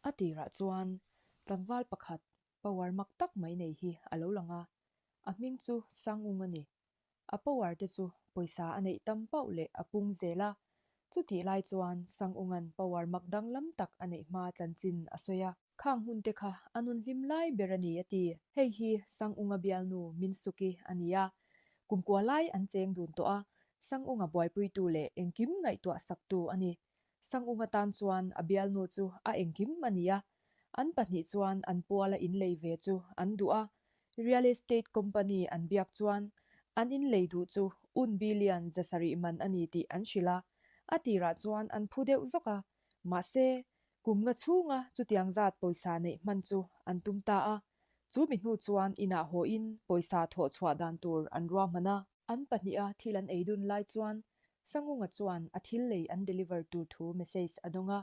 A tirah chuan tlangval pakhat power mak tak mai nei hi a lo lang a, a hming chu Sangung a ni. A power te chu pawisa a neih tam pauh leh a pung zel a, chutih lai chuan Sangunga'n power mak danglam tak a neih hma chanchin a sawi a. Khang hun te kha a nun hlim lai ber a ni a ti. Hei hi Sangunga bialnu Minsuki a ni a, kumkua lai an cheng dun tawh a, Sangunga buaipuitu leh engkim ngaihtuah saktu a ni. Sangunga tan chuan a bialnu chu a engkim a ni a, an pahnih chuan an puala inlei ve chu an duh a, real estate company an biak chuan an inlei duh chu un billion 700 man a ni tih an hrilh a, a tirah chuan an phu deuh zawk a, mahse kum nga chhunga chutiang zat pawisa neih hman chu an tum ta a, chu mi hnu chuan inah hawhin pawisa thawh chhuah dan tur an ruahman a. An pahniha thil an ei dun lai chuan Sangunga chuan a thil lei an deliver tur thu message a dawng a.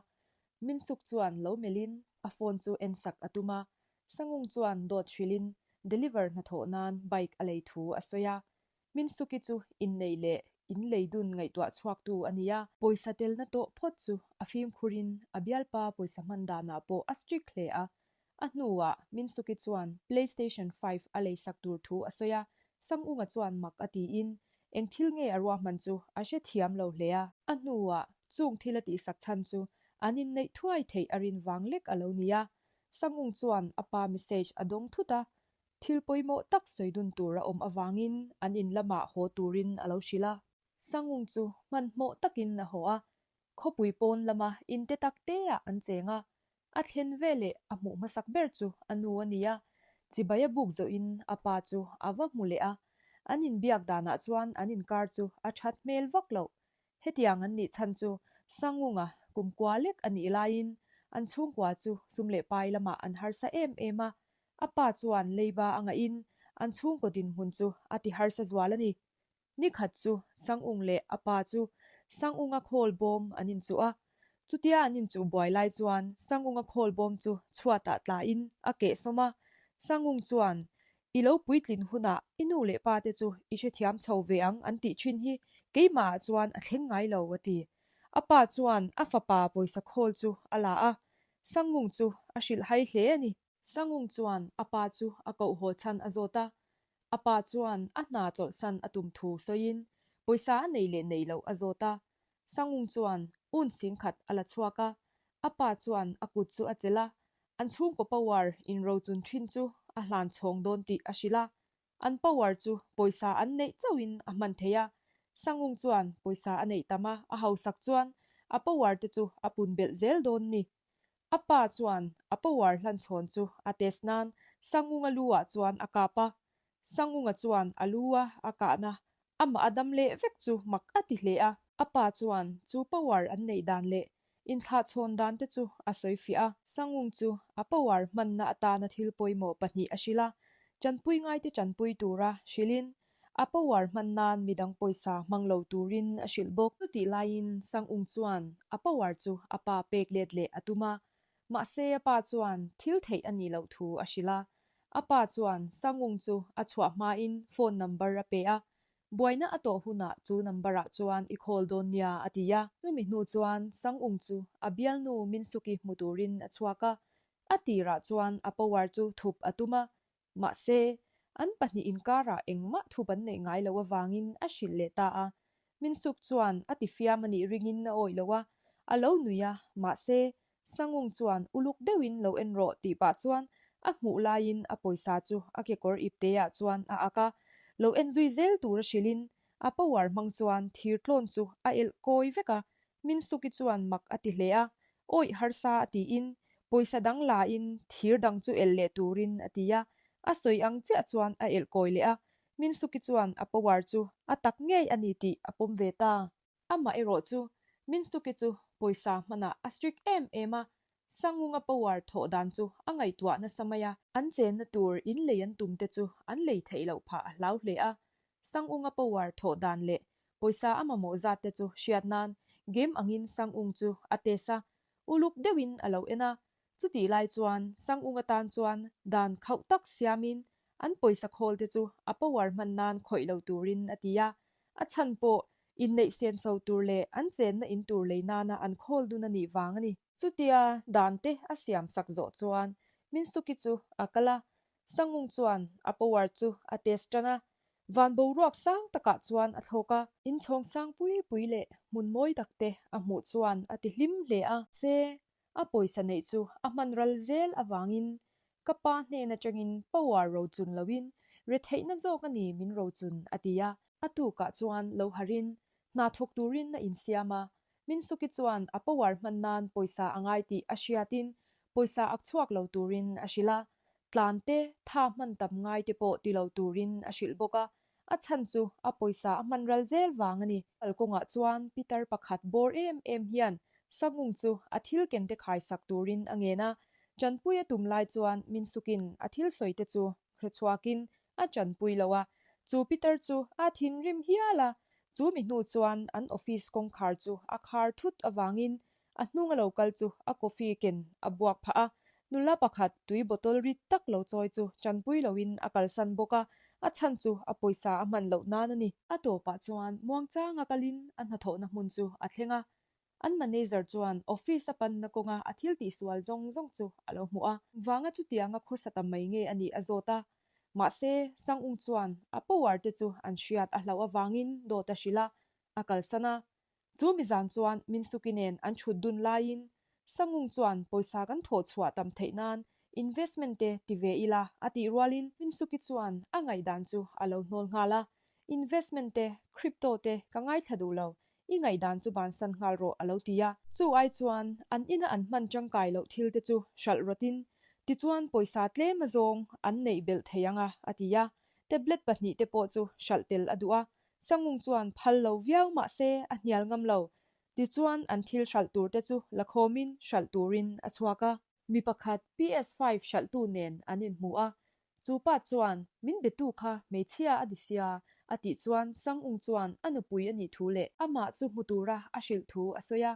Minsuk chuan lo melhin a phone chu en sak a tum a. Sangung chuan dawt hrilhin deliver hnathawh nan bike a lei thu a sawi a. Minsuki chu inneih leh in lei dun ngaihtuah chhuaktu a ni a. Pawisa telna tawh phawt chu a fimkhurin a bialpa pawisa hman danah pawh a strict hle a. A hnuah Minsuki chuan PlayStation 5 a leisak tur thu a sawi a, Sangunga chuan mak a tiin eng thil nge a ruahman chu a hrethiam lo hle a. A hnuah chung thil a tihsak chhan chu an inneih thuai theih a rin vang lek a lo ni a. Sangung chuan a pa message a dawng thut a, thil pawimawh tak sawi dun tur a awm avangin an in lamah haw turin a lo hrilh a. Sangung chu hmanhmawh takin a haw a, khawpui pawn lama inte tak teah an cheng a, A thlen veleh a hmuh hmasak ber chu a nu a ni a, chibai a buk zawhin a pa chu a va hmu leh a, an inbiak danah chuan an inkar chu a that hmel vak loh. Hetiang an nih chhan chu Sangunga kumkua lek a nih laiin an chhungkua chu sum leh pai lamah an harsa em em a, a pa chuan leiba a ngahin an chhungkaw dinhmun chu a ti harsa zual a ni. Ni khat chu Sangung leh a pa chu Sangunga khawl bawm an inchuh a. Chutia an inchuh buai lai chuan Sangunga khawl bawm chu chhuatah tlain a keh sawm a. Sangung chuan, I lo puitlin hunah i nu leh pa te chu i hrethiam chho ve ang an tih thin hi keimahah chuan a thleng ngai lo a ti. A pa chuan a fapa pawisa khawl chu a la a, Sangung chu a hrilhhai hle a ni. Sangung chuan a pa chu a koh haw chhan a zawt a, a pa chuan a hna chawlhsan a tum thu sawiin pawisa a nei leh nei loh a zawt a. Sangung chuan un singkhat a la chhuak a, a pa chuan a kut chu a chelh a, an chhungkaw power inrochun thin chu a hlan chhawng dawn tih a hrilh a. An power chu pawisa an neih chauhin a hman thei a, Sangung chuan pawisa a neih tam a, a hausak chuan a power te chu a pun belh zel dawn ni. A pa chuan a power hlanchhawn chu a test nan Sangunga lu ah chuan a kap a, Sangunga chuan a lu a a kahna amah a dam leh vek chu mak a ti hle a. A pa chuan chu power an neih dan leh inthlahchhawn dan te chu a sawi fiah a. Sangung chu a power hmanna atana thil pawimawh pahnih a hrilh a, tanpui ngaite tanpui tura hrilhin A power hman nan midang pawisa hmang lo turin a hrilh bawk. Chutih laiin Sang-ung chuan a power chu a pa pek let leh a tum a, mahse a pa chuan thil theih a nih loh thu a hrilh a. A pa chuan Sang-ung chu a chhuah hmain phone number a pe a, buaina a tawh hunah chu number ah chuan i call dawn nia a ti a. Chumi hnu chuan Sang-ung chu a bialnu Minsuki hmu turin a chhuak a, a tirah chuan a power chu thup a tum a, Mahse, an pahnih inkarah engmah thup an neih ngai loh avangin a hrilh leh ta a. Minsuk chuan a tifiam a nih ringin a awih lo a, a lo nui a, mahse, Sangung chuan uluk deuhin lo en rawh tih pah chuan a hmuh laiin a pawisa chu a kekawr ipteah chuan a ak a, lo en zui zel tur a hrilhin a power hmang chuan thir tlawn chu a elh kawi vek a, Minsuki chuan mak a ti hle a, awih harsa a tiin pawisa dang lain thir dang chu elh leh turin a ti a, a sawi ang chiah chuan a elh kawi leh a, Minsuki chuan a power chu a tak ngei a ni tih a pawm ve ta. Amah erawh chu Minsuki chu pawisa hmanah a strict em em a, Sangunga power thawh dan chu a ngaihtuah nasa mai a. An chenna tur in lei an tum te chu an lei theih loh phah a hlau hle a, Sangunga power thawh dan leh pawisa a mamawh zat te chu hriat nan game angin Sangung chu a test a, uluk deuhin a lo en a. Chutih lai chuan Sangung atan chuan dan khauh tak siamin an pawisa khawl te chu a power hman nan khawih lo turin a ti a, a chhan pawh. Inneih senso tur leh an chenna in tur lei nana an khawl dun a nih vang a ni. Chutia dan te a siam sak zawh chuan Minsuki chu a kal a, Sangung chuan a power chu a test tan a, van boruak sang takah chuan a thlawk a. Inchhawng sang pui pui leh hmun mawi tak te a hmuh chuan a ti hlim hle a. Se, a pawisa neih chu a hman ral zel avangin ka pa hnen atangin power rochun loin retheihna zawk a ni min rochun a ti a. A tukah chuan lo harin hna thawk turin a insiam a, Minsuki chuan a power hman nan pawisa a ngai tih a hriatin pawisa ak chhuak lo turin a hrilh a, tlan te, tha hman tam ngai te pawh ti lo turin a hrilh bawk a, a chhan chu a pawisa a hman ral zel vang a ni. Kalkawngah chuan pitar pakhat bawr em em hian Sangung chu a thil ken te khaisak turin a ngen a, tanpui a tum lai chuan Minsukin a thil sawi te chu hre chhuakin a tanpui lo a, chu pitar chu a thinrim hial a, chu mi hnu chuan an office kawngkhar chu a khar thut avangin a hnung a lo kal chu a coffee ken a buak phah a, nula pakhat tui bottle rit tak lo chawi chu tanpui loin a kalsan bawk a, a chhan chu a pawisa a hman loh nan a ni. A tawpah chuan muangchanga kalin a hnathawhna hmun chu a thleng a, An manager chuan office a panna kawnga a thil tihsual zawng zawng chu a lo hmuh a. Vanga chutianga khawsa ta mai nge a nih a zawt a. Mahse, Sang-ung chuan a power te chu an hriat a hlauh avangin dawt a hrilh a, a kalsan a. Chu mizan chuan Minsuki nen an thut dun laiin Sang-ung chuan pawisa kan thawh chhuah tam theih nan investment te ti ve ila a tih rualin Minsuki chuan a ngaihdan chu a lo hnawl nghal a. Investment te, crypto te ka ngaithla duh lo, I ngaihdan chu bansan nghal rawh a lo ti a. Chu ai chuan an ina an hman tangkai loh thil te chu hralh rawtin tichuan pawisa tlem azawng an neih belh thei ang a, a ti a. Tablet pahnihte pawh chu hralh tel a duh a. Sangung chuan phal lo viau mah se a hnial ngam lo. Tichuan an thil hralh tur te chu la khawmin hralh turin a chhuak a. Mi pakhat PS five hralhtu nen an inhmu a, chu pa chuan min betu kha hmeichhia a ni sia a tih chuan Sang-ung chuan a nupui a nih thu leh amah chu hmu tura a hrilh thu a sawi a.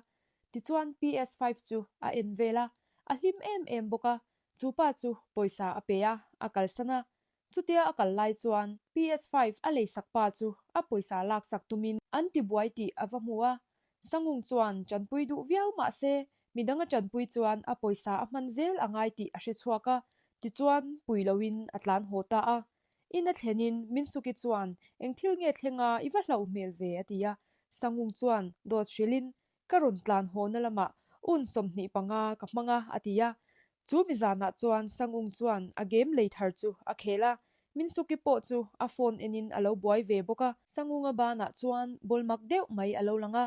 Tichuan PS five chu a en vel a, a hlim em em bawk a, chu pa chu pawisa a pe a, a kalsan a. Chutia a kal lai chuan PS five a leisak pa chu a pawisa laksak tumin an tibuai tih a va hmu a, Sangung chuan tanpui duh viau mah se midang a tanpui chuan a pawisa a hman zel a ngai tih a hre chhuak a, tichuan pui loin a tlan haw ta a. In a thlenin Minsuki chuan eng thil nge thleng a i va hlauh hmel ve a ti a, Sangung chuan dawt hrilhin Ka rawn tlan hawna lamah un 25 ka hmang a, a ti a. Chu mi zanah chuan Sangung chuan a game lei thar chu a khel a, Minsuki pawh chu a phone enin a lo buai ve bawk a. Sangunga banah chuan ball mak deuh mai a lo lang a,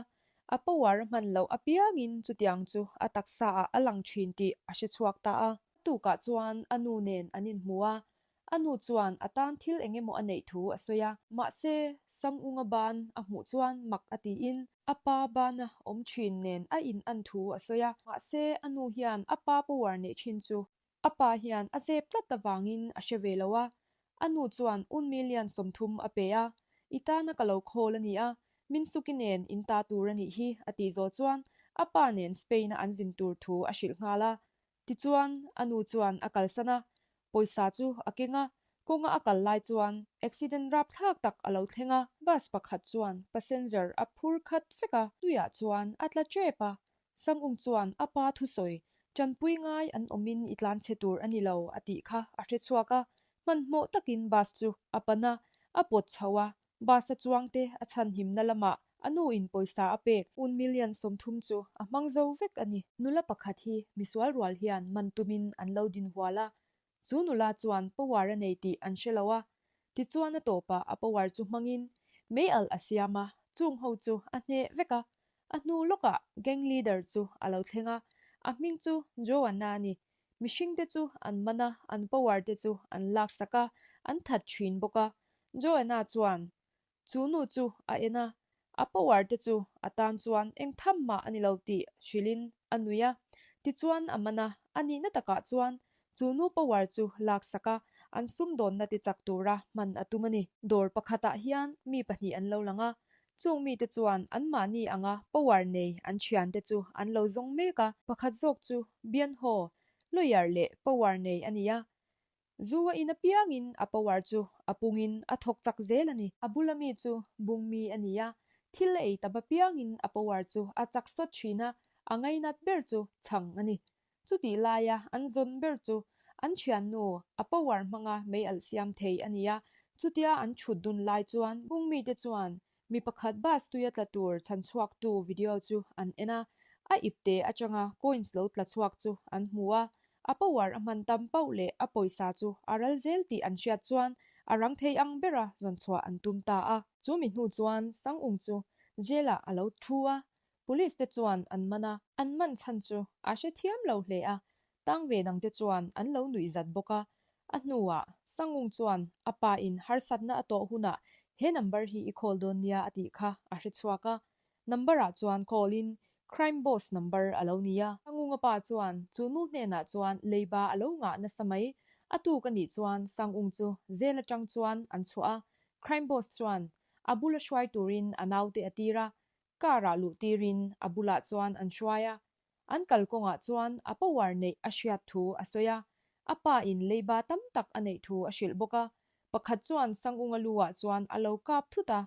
a power a hman loh apiangin chutiang chu a taksaah a lang thin tih a hre chhuak ta a. A tukah chuan a nu nen an inhmu a, A nu chuan a tan thil eng emaw a neih thu a sawi a. Mahse, Sangunga ban a hmuh chuan mak a tiin a pa bana awm thin nen a in an thu a sawi a. Mahse, a nu hian a pa power neih thin chu a pa hian a zep tlat avangin a hre ve lo a. A nu chuan un million 30 a pe a, I tana ka lo khawl a ni a, Minsuki nen in ta tur a nih hi a tih zawh chuan a pa nen Spain-a an zin tur thu a hrilh nghal a. Tichuan, a nu chuan a kalsan a, pawisa chu a keng a, kawnga a kal lai chuan accident rapthlak tak a lo thleng a, bus pakhat chuan passenger a phur khat vek a, tuiah chuan a tla tep a, Sangung chuan a pa thusawi, Tanpui ngai an awmin i tlan chhe tur a ni lo a tih kha a hre chhuak a, hmanhmawh takin bus chu a pan a, a pawt chho a, Bus a chuangte a chhanhimna lamah a nu in pawisa a pek un million 30 chu a hmang zo vek a ni. Nula pakhat hi misual rual hian man tumin an lo din hual a, chu nula chuan power a nei tih an hre lo a, tichuan a tawpah a power chu hmangin mei alh a siam a, chung ho chu a hneh vek a. A hnu lawkah gang leader chu a lo thleng a, a hming chu Joanna a ni. Mihringte chu an man a, an power te chu an laksak a, an that thin bawk a. Joanna chuan chu nu chu a en a, a power te chu a tan chuan eng tham mah a ni lo tih hrilhin a nui a. Tichuan a man a, a nihna takah chuan chu nu power chu laksak a, an sumdawnna ti chak tura hman a tum a ni. Dawr pakhatah hian mi pahnih an lo lang a, chung mite chuan anmahni anga power nei an thiante chu an lo zawng mek a. Pakhat zawk chu Bianho, lawyer leh power nei a ni a, Zu a in apiangin a power chu a pungin a thawk chak zel a ni. A bula mi chu Bungmi a ni a, Thil a ei tam apiangin a power chu a chak sawt thin a, a ngainat ber chu chhang a ni. Chutih laia an zawn ber chu an thiannu a power hmanga mei alh siam thei a ni a, chutia an chhut dun lai chuan bung mite chuan mi pakhat bus tuia tla tur chhan chhuaktu video chu an en a, a ipte atanga coins lo tla chhuak chu an hmu a, a power a hman tam pauh leh a pawisa chu a ral zel tih an hriat chuan a rang thei ang bera zawn chhuah an tum ta a. Chu mi hnu chuan Sangung chu jail ah a lo thu a, Police te chuan an man a. An man chhan chu a hrethiam lo hle a, tang ve dang te chuan an lo nuih zat bawk a. A hnuah Sangung chuan a pa in harsatna a tawh hunah he number hi i call dawn nia a tih kha a hrechhuak a. Number ah chuan call in Crime boss number a lo ni a. Sangunga pa chuan chu nu hnenah chuan leiba a lo ngah nasa mai. A tuk a nih chuan Sangung chu jail atang chuan an chhuah a. Crime boss chuan a bula hruai turin a naute a tir a, Car ah luh tirin a bulah chuan an hruai a, an kalkawngah chuan a power neih a hriat thu a sawi a, a pa in leiba tam tak a neih thu a hrilh bawk a, pakhat chuan Sangunga lu ah chuan a lo kap thut a,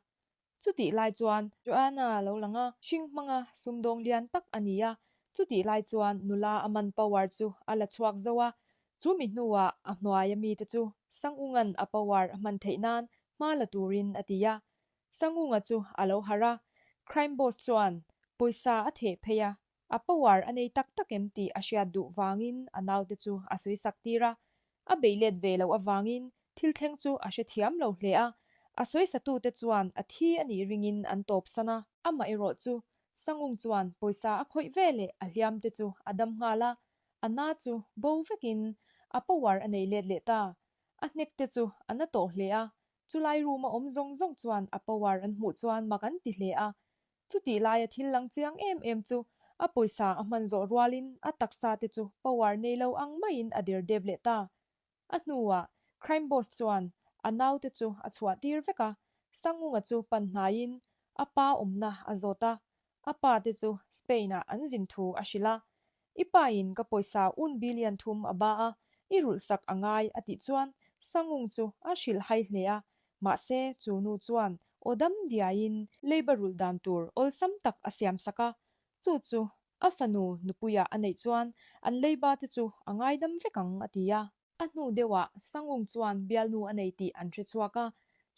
chutih lai chuan Joanna a lo lang a, hring hmanga sumdawng lian tak a ni a, chutih lai chuan nula a man power chu a la chhuak zo a, chu mi hnuah a hnuaia mite chu Sangunga'n a power a hman theih nan hma la turin a ti a, Sangunga chu a lo harh a, Crime Boss chuan pawisa a theh phei a, a power a nei tak tak em tih a hriat duh vangin a naute chu a sawi sak tir a. A beih let ve loh avangin thil thleng chu a hrethiam lo hle a, a sawisatute chuan a thi a nih ringin an tawpsan a. Amaherawh chu Sangung chuan pawisa a khawih ve leh a hliam te chu a dam nghal a, a na chu bo vekin a power a nei let leh ta. A hnek te chu a na tawh hle a, Chulai room a awm zawng zawng chuan a power an hmuh chuan mak an ti hle a. Chutih laia thil lang chiang em em chu a pawisa a hman zawh rualin a taksa te chu power nei lo ang maiin a der dep leh ta. A hnuah crime boss chuan a naute chu a chhuah tir vek a, Sangunga chu pan hnaiin a pa awmna a zawt a, a pa te chu Spain ah an zin thu a hrilh a. I pa in ka pawisa un billion thum a ba a, i rulh sak a ngai a tih chuan Sangung chu a hrilh hai hle a, mahse chu nu chuan aw dam diaiin leiba rulh dan tur awlsam tak a siam sak a, chu chu a fanu nupuia a neih chuan an leiba te chu a ngaidam vek ang a ti a. A hnu deuhah Sangung chuan bialnu a nei tih an hre chhuak a,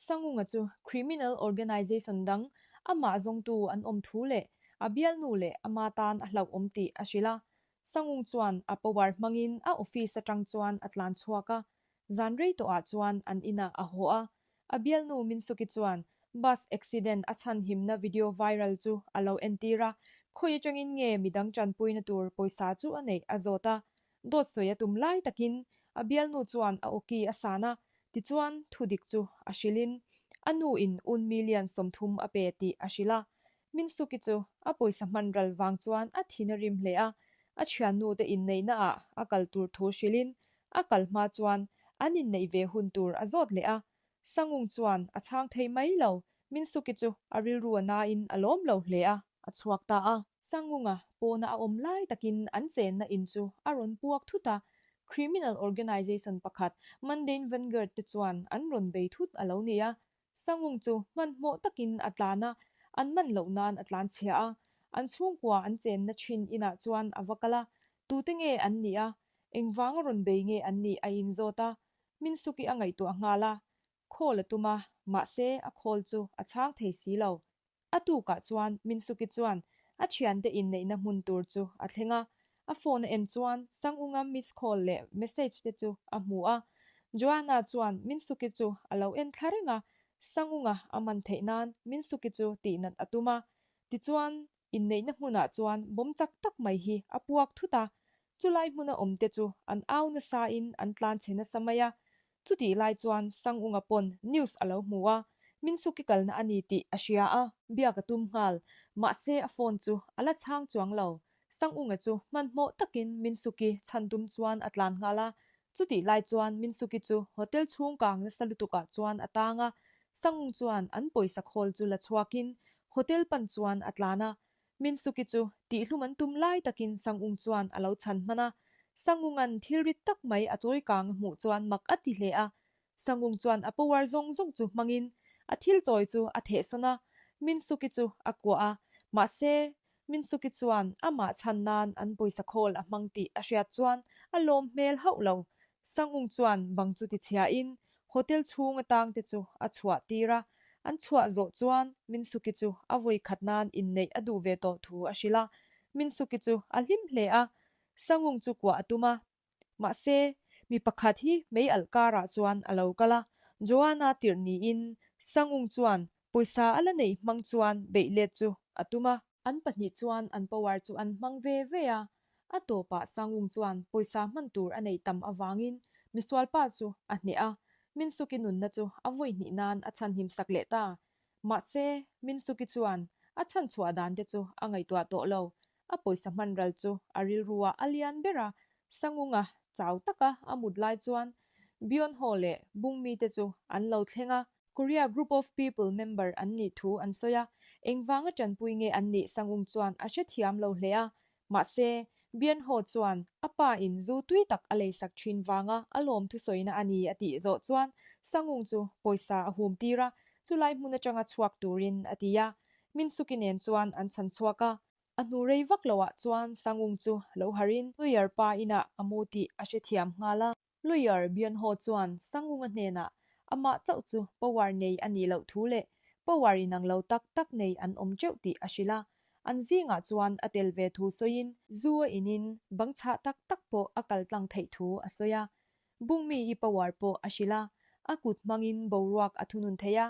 Sangunga chu criminal organisation dang amah zawngtu an awm thu leh a bialnu leh ama tan a hlauhawm tih a hrilh a. Sangung chuan a power hmangin a office atang chuan a tlan chhuak a, zan rei tawhah chuan an inah a haw a. A bialnu Minsuki chuan bus accident a chhanhimna video viral chu a lo entir a, khawi atangin nge midang tanpuina tur pawisa chu a neih a zawt a. Dawt sawi a tum lai takin a bialnu chuan a awki a san a, tichuan thudik chu a hrilhin a nu in un million 30 a pe tih a hrilh a. Minsuki chu a pawisa hman ral vang chuan a thin a rim hle a, a thiannu te inneihna ah a kal tur thu hrilhin a kal hma chuan an inneih ve hun tur a zawt leh a. Sangung chuan a chhang thei mai lo, Minsuki chu a rilru a nain a lawm lo hle a, a chhuak ta a. Sangunga pawna a awm lai takin an chenna in chu a rawn puak thut a, criminal organisation pakhat Mundane Vanguard te chuan an rawn bei thut a lo ni a. Sangung chu hmanhmawh takin a tlan a, an man loh nan a tlan chhia a. An chhungkua an chenna thin inah chuan a va kal a, tute nge an nih a, engvanga rawn bei nge an nih a inzawt a, Minsuki a ngaihtuah nghal a, Khawl a tum a, mahse a khawl chu a chhang thei si lo. A tukah chuan Minsuki chuan a thiante inneihna hmun tur chu a thleng a, a phone a en chuan Sangunga miss call leh message te chu a hmu a. Joanna chuan Minsuki chu a lo en thla reng a, Sangunga a man theih nan Minsuki chu tihnat a tum a. Tichuan Inneihna hmunah chuan bawm chak tak mai hi a puak thut a, chulai hmuna awmte chu an au nasain an tlan chhe nasa mai a. Chutih lai chuan Sangunga pawn news a lo hmu a, Minsuki kalna a ni tih a hria a. Biak a tum nghal, mahse a phone chu a la chhang chuang lo. Sangunga chu hmanhmawh takin Minsuki chhan tum chuan a tlan nghal a, Chutih lai chuan Minsuki chu hotel chhung kang nasa lutukah chuan a tang a, Sangung chuan an pawisa khawl chu la chhuakin hotel pan chuan a tlan a. Minsuki chu tihhlum an tum lai takin Sangung chuan a lo chhan hman a, Sangunga'n thil rit tak mai a chawi kang a hmuh chuan mak a ti hle a. Sangung chuan a power zawng zawng chu hmangin a thil chawi chu a thehsawn a. Minsuki chu a kuah a, mahse, Minsuki chuan amah chhan nan an pawisa khawl a hmang tih a hriat chuan a lawm hmel hauh lo. Sangung chuan bang chu tichhiain hotel chhung atang te chu a chhuah tir a, an chhuah zawh chuan Minsuki chu a vawi khat nan inneih a duh ve tawh thu a hrilh a. Minsuki chu a hlim hle a, Sangung chu kuah a tum a. Mahse, mi pakhat hi mei alh karah chuan a lo kal a, Joanna tirh niin Sangung chuan pawisa a la neih hmang chuan beih let chu a tum a. An pahnih chuan an power chu an hmang ve ve a, a tawpah Sangung chuan pawisa hman tur a neih tam avangin misualpa chu a hneh a, Minsuki nunna chu a vawi hnih nan a chhanhim sak leh ta. Mahse, Minsuki chuan a chhanchhuah dan te chu a ngaihtuah tawh lo, A pawisa hman ral chu a rilruah a lian ber a, Sangunga chau taka a mut lai chuan Byeonho leh Bungmi te chu an lo thleng a. Korea Group of People member an nih thu an sawi a, engvanga tanpui nge an nih Sangung chuan a hrethiam lo hle a, mahse Byeonho chuan a pa in zu tui tak a leisak thin vanga a lawm thusawina a ni a tih zawh chuan Sangung chu pawisa a hum tir a, chulai hmun atanga chhuak turin a ti a, Minsuki nen chuan an chhan chhuak a. A hnu rei vak loah chuan Sangung chu lo harin Lawyer pa inah a mu tih a hrethiam nghal a. Lawyer Byeonho chuan Sangunga hnenah amah chauh chu power nei a nih loh thu leh power inang lo tak tak nei an awm teuh tih a hrilh a. An zingah chuan a tel ve thu sawiin zu a inin bang chhah tak tak pawh a kal tlang theih thu a sawi a. Bungmi i power pawh a hrilh a, a kut hmangin boruak a thunun thei a,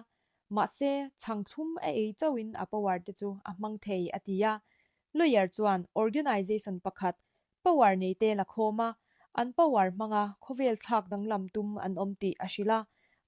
Mahse, chhang thlum a ei chauhin a power te chu a hmang thei, a ti a. Lawyer chuan organisation pakhat power nei te la khawm a, an power hmanga khawvel thlak danglam tum an awm tih a hrilh a.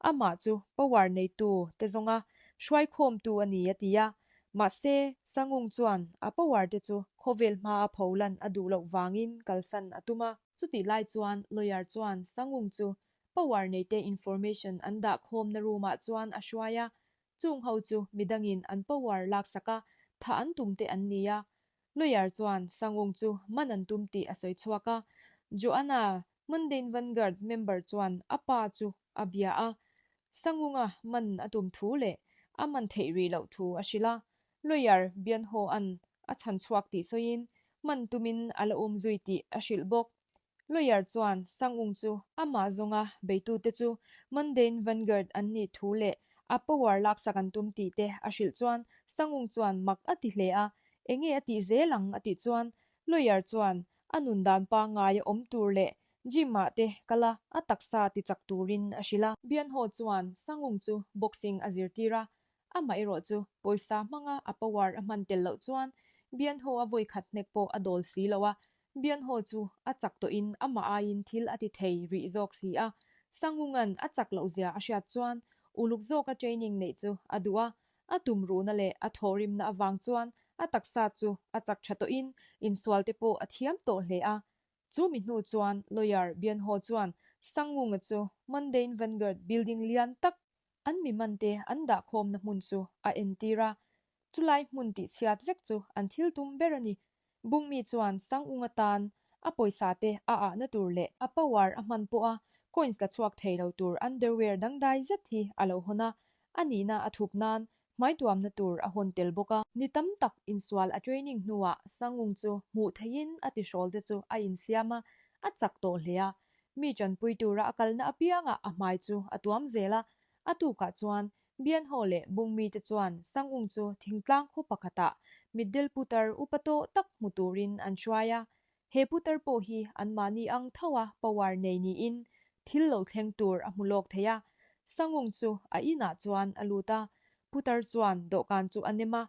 Amah chu power neitu te zawnga hruaikhawmtu a ni, a ti a. Mahse, Sangung chuan a power te chu khawvel hmaa pho lan a duh loh vangin kalsan a tum a. Chutih lai chuan lawyer chuan Sangung chu Power neite information an dah khawmna room ah chuan a hruai a, chung ho chu midangin an power laksak a, thah an tum te an ni a. Lawyer chuan Sangung chu man an tum tih a sawi chhuak a, Joanna, Mundane Vanguard member chuan a pa chu a bia a, Sangunga man a tum thu leh a man theih rih loh thu a hrilh a, lawyer Byeonho-a'n a chhan chhuak tih sawiin man tumin a la um zui tih a hrilh bawk. Lawyer chuan Sangung chu amah zawnga beitute chu Mundane Vanguard an nih thu leh a power laksak an tum tih te a hrilh chuan Sangung chuan mak a ti hle a, enge a tih zel ang a tih chuan Lawyer chuan a nun dan pangngai a awm tur leh gym ah te kal a, a taksa ti chak turin a hrilh a. Bianho chuan Sangung chu boxing a zirtir a, Amah erawh chu pawisa hmanga a power a hman tel loh chuan Bianho a vawi khat hnek pawh a dawl si lo a, Bianho chu a chak tawhin amah aiin thil a ti thei rih zawk si a. Sangunga'n a chak loh zia a hriat chuan uluk zawka training neih chu a duh a, a tumruhna leh a thawhrimna avang chuan a taksa chu a chak tha tawhin insual te pawh a thiam tawh hle a. Chu mi hnu chuan lawyer Bianho chuan Sangunga chu Mundane Vanguard building lian tak An mi mante an dahkhawmna hmun chu a entir a, chulai hmun tihchhiat vek chu an thil tum ber a ni. Bungmi chuan Sangung atan a pawisa te a ahna tur leh a power a hman pawha coins la chhuak thei lo tur underwear dangdai zet hi a lo hawn a, a nihna a thup nan hmaituamna tur a hawn tel bawk a. Ni tam tak insual a training hnuah Sangung chu hmuh theihin a tihrawl te chu a insiam a, a chak tawh hle a, Mi tanpui tura a kalna apiangah a hmai chu a tuam zel a, a tukah chuan Bianho leh Bungmi te chuan Sangung chu thingtlang khaw pakhatah mitdel putar upa tawh tak hmu turin an hruai a. He putar pawh hi anmahni ang tho a power nei niin thil lo thleng tur a hmu lawk thei a. Sangung chu a inah chuan a lut a, putar chuan dawhkan chu a nem a,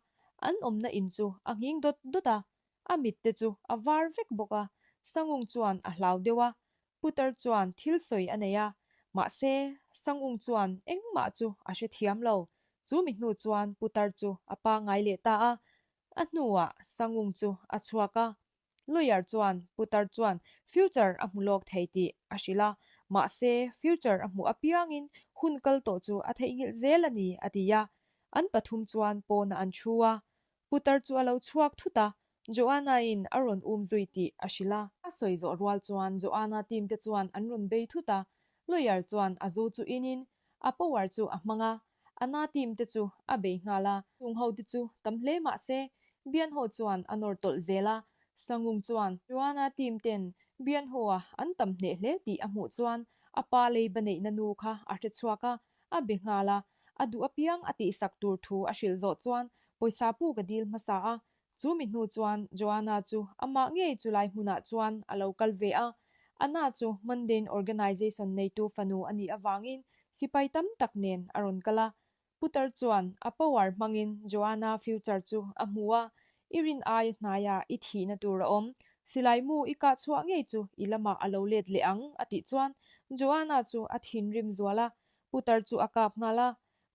an awmna in chu a nghing dawt dawt a, A mit te chu a var vek bawk a, Sangung chuan a hlau deuh a, Putar chuan thil sawi a nei a, mahse Sangung chuan engmah chu a hrethiam lo. Chu mi hnu chuan Putar chu a pangngai leh ta a, a hnuah Sangung chu a chhuak a. Lawyer chuan Putar chuan future a hmu lawk thei tih a hrilh a, mahse future a hmuh apiangin hun kal tawh chu a theihnghilh zel a ni a ti a. An pathum chuan pawnah an thu a, Putar chu a lo chhuak thut a, Joanna-in a rawn um zui tih a hrilh a. A sawi zawh rual chuan Joanna team te chuan an rawn bei thut a, lawyer chuan a zu chu inin a power chu a hmang a. Anna team te chu a bei nghal a. Chung ho te chu tam hle mah se, Bian Ho chuan a nawr tawlh zel a. Sangung chuan Joanna team ten Bian Ho-a an tam hneh hle tih a hmuh chuan a pa leiba neihna nu kha a hre chhuak a, a be nghal a. A duh apiang a tihsak tur thu a hrilh zawh chuan pawisa puk a dil hmasa a. Chu mi hnu chuan Joanna chu amah ngei chu lai hmunah chuan a lo kal ve a. Anna chu Mundane Organization neitu fanu a nih avangin sipai tam tak nen a rawn kal a. Putar chuan a power hmangin Joanna future chu a hmu a, I rin aia hnaia i thihna tur a awm. Silai mu i kah chhuah ngei chu i lamah a lo let leh ang, a tih chuan Joanna chu a thinrim zual a. Putar chu a kap nghal a,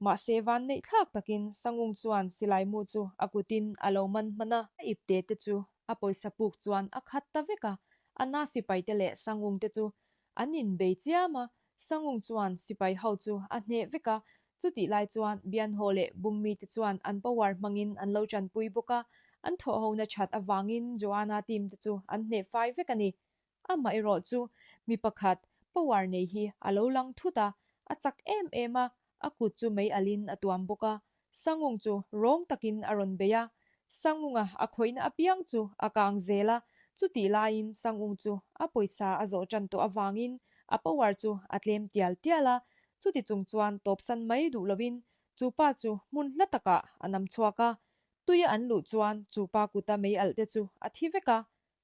mahse van neih thlak takin Sangung chuan silai mu chu a kutin a lo man hman a. A ipte te chu a pawisa puk chuan a khat ta vek a, a na sipai te leh Sangung te chu an inbei chiam a, Sangung chuan sipai ho chu a hneh vek a, chutih lai chuan Bianhaw leh Bungmi te chuan an power hmangin an lo tanpui bawk a, an thawhhona that avangin Joanna team te chu an hneh fai vek a ni. Amaherawh chu mi pakhat power nei hi a lo lang thut a, a chak em em a, a kut chu mei alin a tuam bawk a, Sangung chu rawng takin a rawn bei a, Sangunga a khawihna apiang chu a kang zel a, chutih laiin Sangung chu a pawisa a zawh tan tawh avangin a power chu a tlem tial tial a, chuti chung chuan tawpsan mai duh lovin chu pa chu hmun hla takah a nam chhuak a, tuia an luh chuan chu pa kuta mei alh te chu a thi vek a,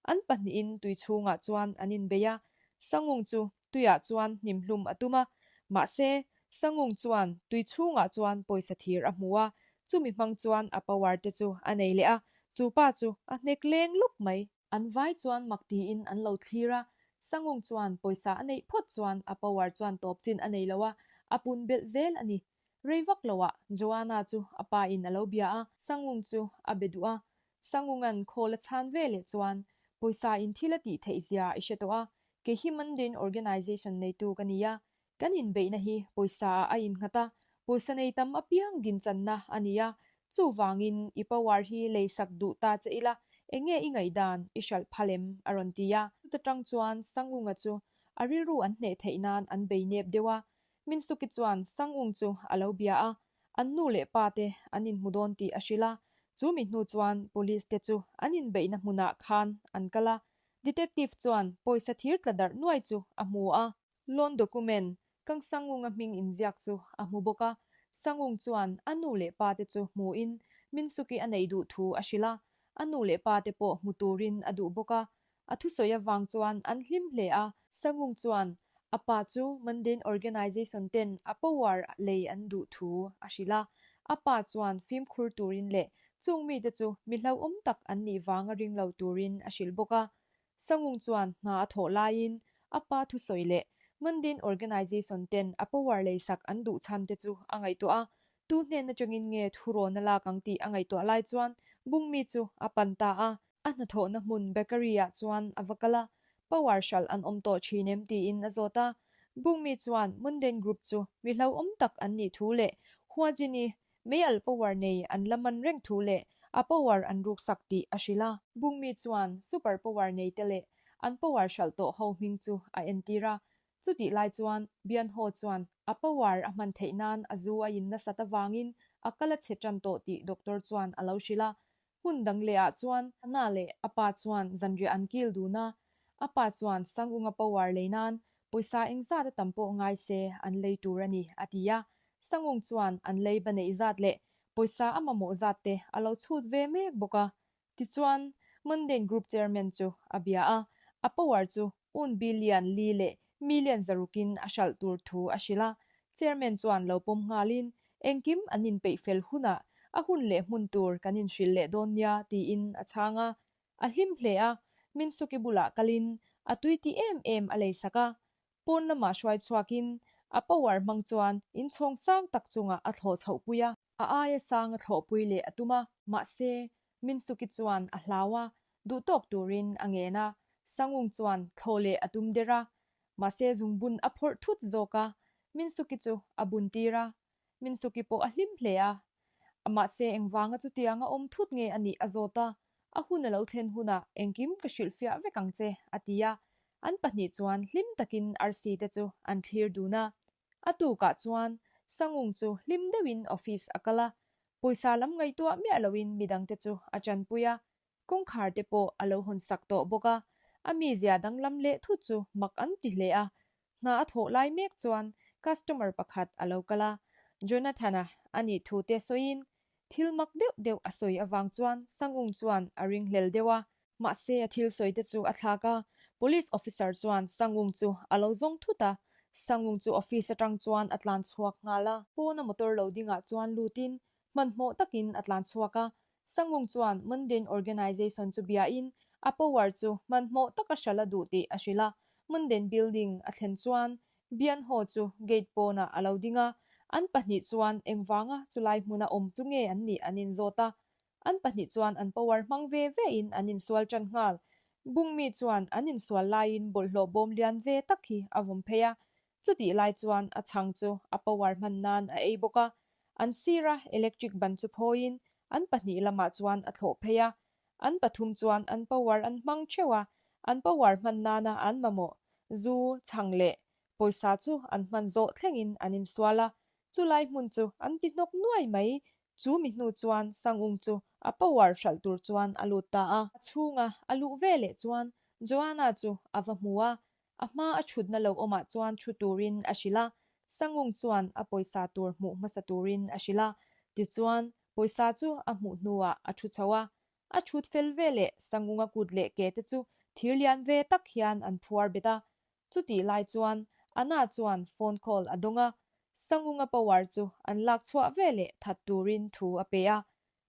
An pahnihin tui chhungah chuan an inbei a, Sangung chu tuiah chuan hnim hlum a tum a. Mahse, Sangung chuan tui chhungah chuan pawisa thir a hmu a, chumi hmang chuan a power te chu a nei leh a, chu pa chu a hnek leng lup mai. An vai chuan mak tiin an lo thlir a, Sangung chuan pawisa a neih phawt chuan a power chuan tawp chin a nei lo a, a pun belh zel a ni. Rei vak loah Joanna chu a pa in a lo bia a, Sangung chu a be duh a, Sangungan khawl a chhan ve leh chuan pawisa in thil a tih theih zia i hre tawh a, kei hi Mundane Organization neitu ka ni a, kan inbeihna hi pawisa ah a innghat a, pawisa nei tam apiang dinchanna a ni a, chuvangin i power hi lei sak duh ta che ila, eng nge i ngaihdan i hralh phal em? a rawn ti a. Chuta tang chuan Sangunga chu a rilru an hneh theih nan an bei nep deuh a, Minsuki chuan Sangung chu a lo bia a, An nu leh pa te an inhmu dawn tih a hrilh a, chu mi hnu chuan police te chu an inbeihna hmunah khan an kal a, detective chuan pawisa thir tla darh nuai chu a hmu a. Loan document Kang Sangunga hming inziak chu a hmu bawk a, Sangung chuan a nu leh pa te chu hmuin Minsuki a neih duh thu a hrilh a, a nu leh pa te pawh hmu turin a duh bawk a, A thusawi avang chuan an hlim hle a. Sangung chuan a pa chu Mundane Organization ten a power lei an duh thu a hrilh a. A pa chuan fimkhur turin leh chung mite chu mi hlauhawm tak an nih vanga ring lo turin a hrilh bawk a. Sangung chuan hna a thawh laiin a pa thusawi leh Mundane Organization ten a power lei sak an duh chhan te chu a ngaihtuah a. Tu hnen atangin nge thurawn a lak ang tih a ngaihtuah lai chuan Bungmi chu a pan ta a. A hnathawhna hmun bakery ah chuan a va kal a, power hralh an awm tawh thin em tiin a zawt a. Bungmi chuan Mundane Group chu mi hlauhawm tak an nih thu leh Huajini meialh power nei an la man reng thu leh a power an ruksak tih a hrilh a. Bungmi chuan super power nei te leh an power hralh tawh ho hming chu a entir a. Chutih lai chuan Bianho chuan a power a hman theih nan a zu a in nasat avangin a kal a chhe tan tawh tih doctor chuan a lo hrilh a. Hmun dang leh ah chuan a na leh a pa chuan zanriah an kil dun a, a pa chuan Sangunga power lei nan pawisa engzat a tam pawh ngai se an lei tur a ni a ti a, Sangung chuan an lei ba neih zat leh pawisa a mamawh zat te a lo chhut ve mek bawk a. Tichuan Mundane Group Chairman chu a bia a, a power chu Un billion li leh million zarukin a hralh tur thu a hrilh a, Chairman chuan lo pawm nghalin, Engkim an inpeih fel hunah a hun leh hmun tur kan inhrilh leh dawn nia tiin a chhang a. A hlim hle a, Minsuki bulah kalin a tui ti em em a leisak a. Pawn lamah hruai chhuakin a power hmang chuan inchhawng sang tak chungah a thlawh chhohpui a. A aia sang a thlawhpui leh a tum a, mahse, Minsuki chuan a hlau a, duhtawk turin a ngen a, Sangung chuan thlawh leh a tum der a, mahse zungbun a phawrh thut zawk a, Minsuki chu a bun tir a, Minsuki pawh a hlim hle a, mahse engvanga chutianga awm thut nge a nih a zawt a, a hun a lo thlen hunah engkim ka hrilhfiah vek ang che, a ti a, an pahnih chuan hlim takin arsi te chu an thlir dun a. A tukah chuan Sangung chu hlim deuhin office a kal a, pawisa lam ngaihtuah miah loin midangte chu a tanpui a, kawngkhar te pawh a lo hawn sak tawh bawk a, a mizia danglam leh thut chu mak an ti hle a. Hna a thawh lai mek chuan customer pakhat a lo kal a, Jonathan-a a nih thu te sawiin thil mak deuh deuh a sawi avang chuan Sangung chuan a ringhlel deuh a. Mahse a thil sawi te chu a thlak a, Police officer chuan Sangung chu a lo zawng thut a, Sangung chu office atang chuan a tlan chhuak nghal a. Pawna motor lo dingah chuan lutin hmanhmawh takin a tlan chhuak a, Sangung chuan Mundane Organization chu biain a power chu hmanhmawh taka hralh a duh tih a hrilh a, Mundane building a thlen chuan Bianho chu gate pawnah a lo ding a, an pahnih chuan engvanga chulai hmuna awm chu nge an nih an inzawt a, An pahnih chuan an power hmang ve ve in an insual tan nghal. Bungmi chuan an insual laiin bawlhhlawh bawm lian ve tak hi a vawm phei a, chutih lai chuan a chhang chu a power hman nan a ei bawk a. An sira electric ban chu phawiin an pahnih lamah chuan a thlawh phei a. An pathum chuan an power an hmang theuh a, an power hman nana an mamawh zu, chhang leh pawisa chu an hman zawh thlengin an insual a. Chulai hmun chu an ti hnawk nuai mai. Chu mi hnu chuan Sangung chu a power hralh tur chuan a lut ta a. A chhunga a luh ve leh chuan Joanna chu a va hmu a, a hma a thutna lo awmah chuan thu turin a hrilh a. Sangung chuan a pawisa tur hmuh hmasa turin a hrilh a, tichuan pawisa chu a hmuh hnuah a thu chho a. A thut fel ve leh Sangunga kut leh ke te chu thir lian ve tak hian an phuar bet a. Chutih lai chuan Anna chuan phone call a dawng a, Sangunga power chu an lak chhuah ve leh that turin thu a pe a.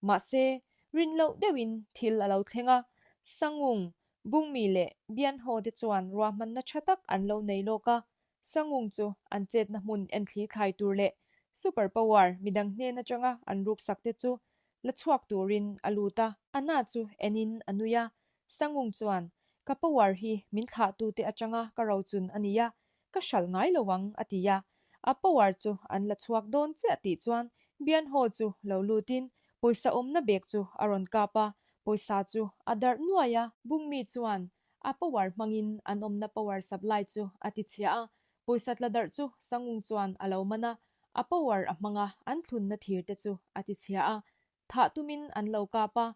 Mahse, rin loh deuhin thil a lo thleng a, Sangung, Bungmi leh Bianho te chuan ruahmanna tha tak an lo nei lawk a, Sangung chu an chetna hmun enthli thlai tur leh super power midang hnen atanga an ruksak te chu la chhuak turin a lut a. Anna chu enin a nui a, Sangung chuan, Ka power hi min thlahtute atanga ka rochun a nia, ka hralh ngai lo ang, a ti a. A power chu an la chhuak dawn chiah tih chuan Bianho chu lo lutin pawisa awmna bag chu a rawn kap a, pawisa chu a darh nuai a. Bungmi chuan a power hmangin an awmna power supply chu a ti chhia a, pawisa tla darh chu Sangung chuan a lo man a, a power a hmang a, an thlunna thir te chu a ti chhia a. Thah tumin an lo kap a,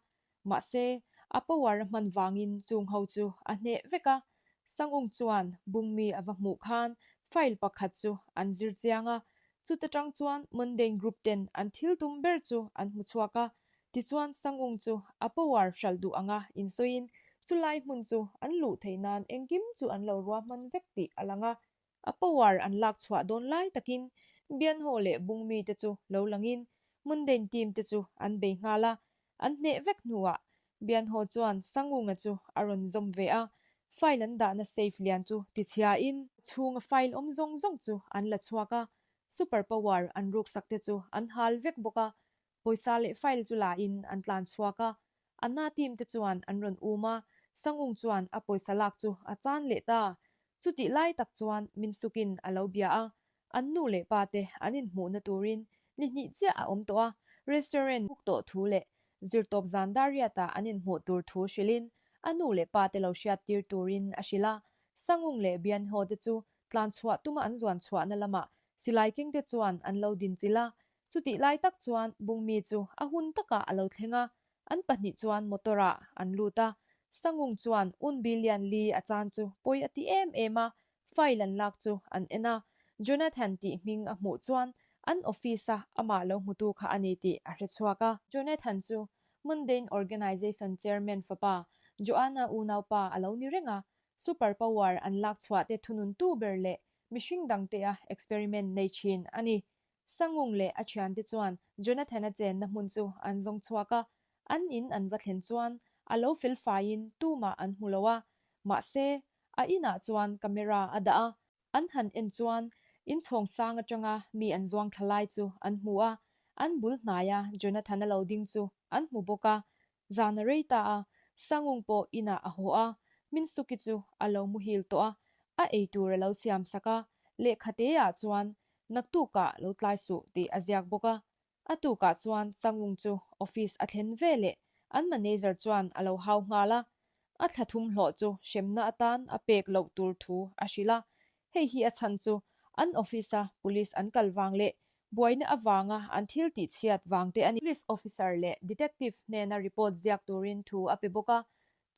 mahse, a power a hman vangin chung ho chu a hneh vek a. Sangung chuan Bungmi a va hmuh khan file pakhat chu an zir chiang a, chuta tang chuan Mundane Group ten an thil tum ber chu an hmu chhuak a. Tichuan Sangung chu a power hralh duh anga insawiin chulai hmun chu an luh theih nan engkim chu an lo ruahman vek tih a lang a. A power an lak chhuah dawn lai takin Bianho leh Bungmi te chu lo langin Mundane team te chu an bei nghal a, an hneh vek hnuah Bianho chuan Sangunga chu a rawn zawm ve a, file an dahna safe lian chu tichhiain a chhunga file awm zawng zawng chu an la chhuak a, super power an ruksak te chu an hal vek bawk a, Pawisa leh file chu la in an tlan chhuak a, Anna team te chuan an rawn um a, Sangung chuan a pawisa lak chu a chan leh ta. Chutih lai tak chuan Minsukin a lo bia a, an nu leh pa te an inhmuhna turin ni hnih chiah a awm tawh a, restaurant book tawh thu leh zirtawp zan dar riata an inhmuh tur thu hrilhin a nu leh pa te lo hriat tir turin a hrilh a, Sangung leh Bianho te chu tlan chhuah tuma an zuan chhuahna lamah silai keng te chuan an lo dinchilh a, Chutih lai tak chuan Bungmi chu a hun takah a lo thleng a, an pahnih chuan motor ah an lut a. Sangung chuan un billion li a chan chu pawi a ti em em a, file an lak chu an en a. Jonathan tih hming a hmuh chuan an office a amah lo hmutu kha a ni tih a hre chhuak a. Jonathan chu Mundane Organization Chairman fapa Joanna unaupa a lo ni reng a, super power an lak chhuah te thununtu ber leh mihring dangte-a experiment nei thin a ni. Sangung leh a thiante chuan Jonathan-a chenna hmun chu an zawng chhuak a, an in an va thlen chuan a lo fel faiin tumah an hmu lo a, mahse a inah chuan camera a dah a, an han en chuan inchhawng sang atanga mi an zuang thla lai chu an hmu a, an bul hnaia Jonathan-a lo ding chu an hmu bawk a, zan a rei ta a, Sangung pawh inah a haw a, Minsuki chu a lo muhil tawh a, a eitur a lo siam sak a, lehkhateah chuan Naktukah lo tlai suh tih a ziak bawk a. A tukah chuan Sangung chu office a thlen ve leh an manager chuan a lo hau nghal a. A thla thum hlawh chu hremna atan a pek loh tur thu a hrilh a. Hei hi a chhan chu an office a police an kal vang leh Buaina avanga an thil tihchhiat vang te a ni. Police officer leh detective hnena report ziak turin thu a pe bawk a.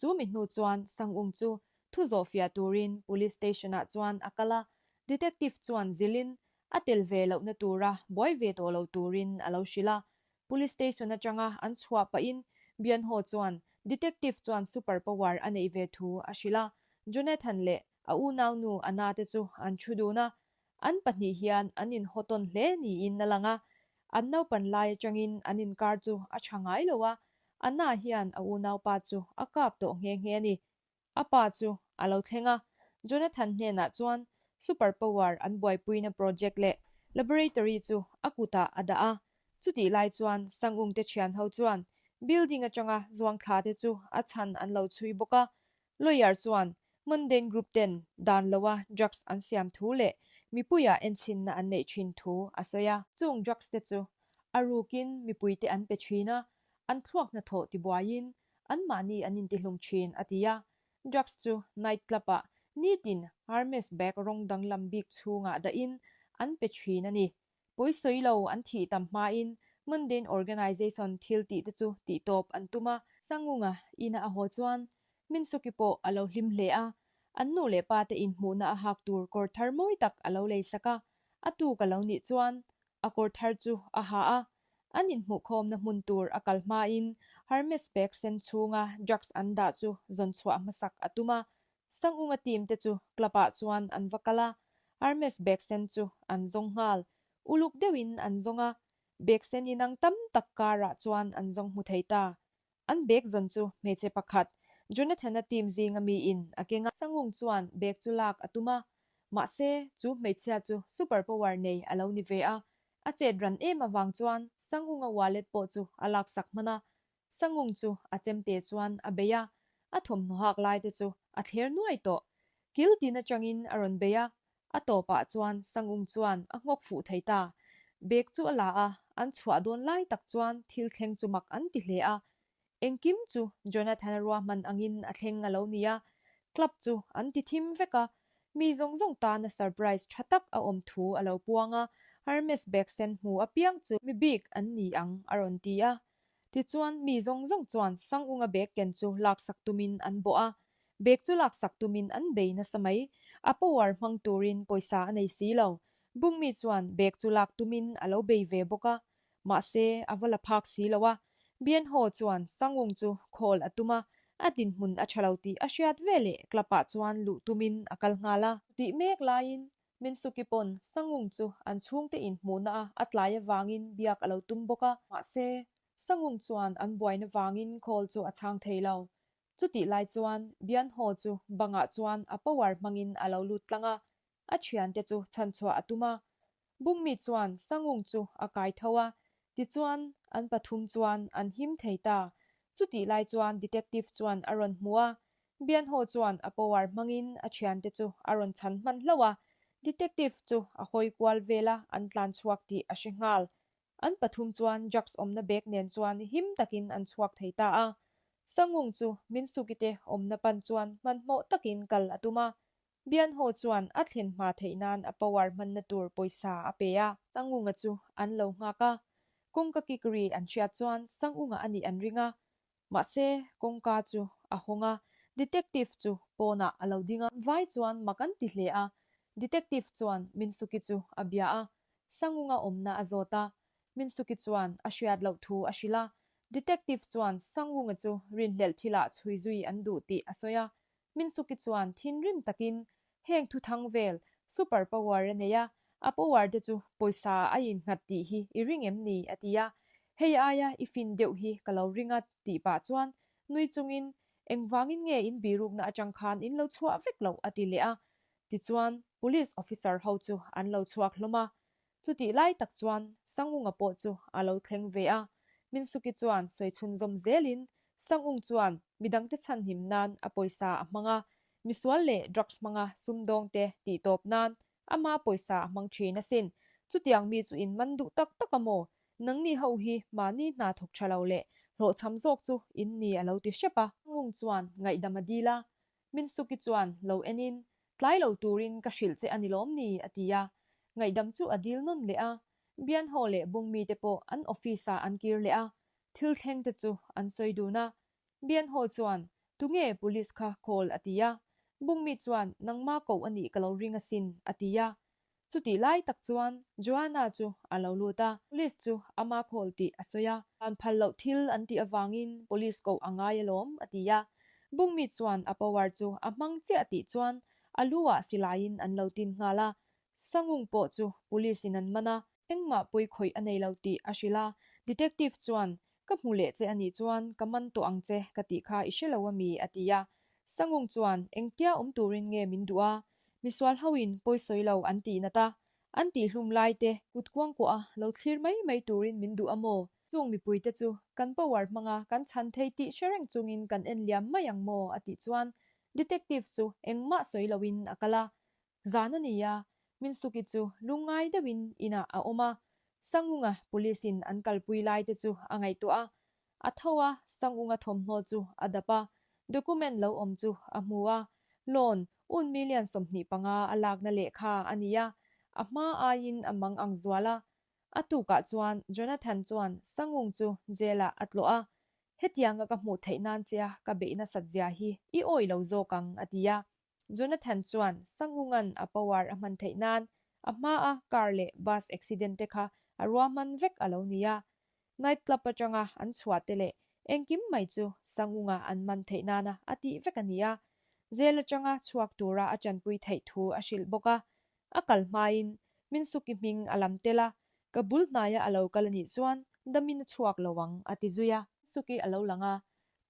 Chu mi hnu chuan Sang-ung chu thu zawhfiah turin police station-ah chuan a kal a. Detective chuan zilhin a tel ve lohna tura buai ve tawh lo turin a lo hrilh a. Police station atanga an chhuah pahin Bianho chuan detective chuan super power a neih ve thu a hrilh a. Jonathan leh a unaunu Anna te chu an thu dun a. An pahnih hian an inhaw tawn hle niin a lang a, an naupan lai atangin an inkar chu a tha ngai lo a, Anna hian a unaupa chu a kap tawh nghe nghe a ni. A pa chu a lo thleng a, Jonathan hnenah chuan super power an buaipuina project leh laboratory chu a kutah a dah a, chutih lai chuan Sangungte thian ho chuan building atanga zuangthla te chu a chhan an lo chhui bawk a, lawyer chuan Mundane Group ten dan loa drugs an siam thu leh mipuia enchhinna an neih thin thu a sawi a. Chung drugs te chu a rukin mipuite an pe thin a, an thluak hnathawh tibuaiin anmahni an intihlum thin a ti a. Drugs chu night club ah nitin Hermes bag rawng danglam bik chhungah dahin an pe thin a ni. Pawisawi lo an thih tam hmain Mundane Organization thil tih te chu tihtawp an tum a. Sangunga ina a haw chuan Minsuki pawh a lo hlim hle a, an nu leh pa te inhmuhna a hak tur kawr thar mawi tak a lo lei sak a, a tuk a lo nih chuan a kawr thar chu a ha a, an inhmuhkhawmna hmun tur a kal hmain Hermes bag sen chhunga drugs an dah chu zawn chhuah hmasak a tum a, Sangunga team te chu club ah chuan an va kal a, Hermes bag sen chu an zawng nghal, uluk deuhin an zawng a, bag sen inang tam tak karah chuan an zawng hmu thei ta. An bag zawn chu hmeichhe pakhat, Jonathan-a team zinga miin a keng a. Sangung chuan bag chu lak a tum a, mahse chu hmeichhia chu super power nei a lo ni ve a. A chet ran em avang chuan Sangunga wallet pawh chu a laksak hman a. Sangung chu a chemte chuan a bei a, a thawmhnaw hak lai te chu a thler nuai tawh. Kil tin atangin a rawn bei a, A tawpah chuan Sangung chuan a nghawk fuh thei ta. Bag chu a la a, an chhuah dawn lai tak chuan thil thleng chu mak an ti hle a. Engkim chu Jonathan-a ruahman angin a thleng a lo ni a, club chu an ti thim vek a. Mi zawng zawng tana surprise tha tak a awm thu a lo puang a, Hermes bag sen hmu apiang chu mi bik an ni ang a rawn ti a. Tichuan mi zawng zawng chuan Sangunga bag ken chu laksak tumin an bawh a, Bag chu laksak tumin an bei nasa mai. A power hmang turin pawisa a nei si lo. Bungmi chuan bag chu lak tumin a lo bei ve bawk a. Mahse, a va la phak si lo a. Bianho chuan Sangung chu call a tum a, a dinhmun a tha lo tih a hriat veleh club ah chuan luh tumin a kal nghal a. Tih mek laiin Minsuki pawn Sangung chu an chhungte inhmuhna a a tlai avangin biak a lo tum bawk a. Mahse, Sangung chuan an buaina vangin call chu a chhang thei lo. Chutih lai chuan Bianho chu bangah chuan a power hmangin a lo lut tlang a, a thiante chu chhanchhuah a tum a. Bungmi chuan Sangung chu a kai tho a, tichuan an pathum chuan an him thei ta. Chutih lai chuan detective chuan a rawn hmu a, Bianho chuan a power hmangin a thiante chu a rawn chhan hman hlauh a, detective chu a hawi kual vel a, an tlan chhuak tih a hre nghal. An pathum chuan drugs awmna bag nen chuan him takin an chhuak thei ta a. Sangung chu Minsuki te awmna pan chuan hmanhmawh takin kal a tum a. Bianho chuan a thlen hma theih nan a power hmanna tur pawisa a pe a. Sangunga chu an lo nghak a, kawngka kik ri an hriat chuan Sangunga a nih an ring a. Mahse, kawngka chu a hawng a, detective chu pawnah a lo ding a. Vai chuan mak an ti hle a, detective chuan Minsuki chu a bia a, Sangunga awmna a zawt a, Minsuki chuan a hriat loh thu a hrilh a, detective chuan Sangunga chu rinhlelh thilah chhui zui an duh tih a sawi a, Minsuki chuan thinrim takin heng thuthang vel super power a nei a, a power te chu pawisa a innghat tih hi i ring em ni? a ti a, hei aia i fin deuh hi ka lo ring a tih pah chuan nui chungin engvangin nge in birukna atang khan in lo chhuah vek loh a ti leh a, tichuan police officer ho chu an lo chhuak hlawm a, Chutih lai tak chuan Sangunga pawh chu a lo thleng ve a, Minsuki chuan sawi chhunzawm zelin Sangung chuan midangte chhanhim nan a pawisa a hmang a, misual leh drugs hmanga sumdawngte tihtawp nan ama pawisa a hmang thin asin. Chutiang mi chu in man duh tak tak a maw? Nangni ho hi mahni hna thawk tha lo leh hlawhchham zawk chu in ni a lo ti hrep a. Sangung chuan ngaihdam a dil a, Minsuki chuan lo enin Tlai lo turin ka hrilh che a ni lawm ni? a ti a. Ngaihdam chu a dil nawn leh a. Bianho leh Bungmi te pawh an office ah an kir leh a, thil thleng te chu an sawi dun a. Bianho chuan, Tunge police kha call a ti a. Bungmi chuan, Nangma koh a nih ka lo ring asin a ti a. Chutih lai tak chuan Joanna chu a lo lut a, police chu ama call tih a sawi a. An phal loh thil an tih avangin police koh a ngai alawm a ti a. Bungmi chuan a power chu a hmang chiah tih chuan a lu ah silaiin an lo tin nghal a. Sangung pawh chu police in an man a. Engmah pawi khawih a nei lo tih a hrilh a. Detective chuan, Ka hmu leh che a nih chuan ka man tawh ang che ka tih kha i hre lo a mi? a ti a. Sangung chuan, Engtia awm turin nge min duh a? Misual hoin pawi sawi lo an tih nat a, an tihhlum lai te kut kuangkuah a lo thlir mai mai turin min duh a maw? Chung mipui te chu kan power hmanga kan chhan thei tih hre reng chungin kan en liam mai ang maw? a tih chuan detective chu engmah sawi loin a kal a. Zan a ni a, Minsuki chu lungngai deuhin inah a awm a, Sangunga police in an kalpui lai te chu a ngaihtuah a. A tho a, Sangunga thawmhnaw chu a dap a, document lo awm chu a hmu a, loan un million 25 a lakna lehkha a ni a, a hma aiin a mang ang zual a. A tukah chuan Jonathan chuan Sangung chu jail ah a tlawh a, Hetianga ka hmuh theih nan che a ka beih nasat zia hi i awih lo zawk ang a ti a. Jonathan chuan Sangunga'n a power a hman theih nan a hmaa car leh bus accident te kha a ruahman vek a lo ni a. Night club atanga an chhuah te leh engkim mai chu Sangunga an man theih nana a tih vek a ni a. Jail atanga chhuak tura a tanpui theih thu a hrilh bawk a. A kal hmain Minsuki hming a lam tel a, ka bul hnaia a lo kal a nih chuan damin a chhuak lo ang a ti zui a. Minsuki a lo lang a,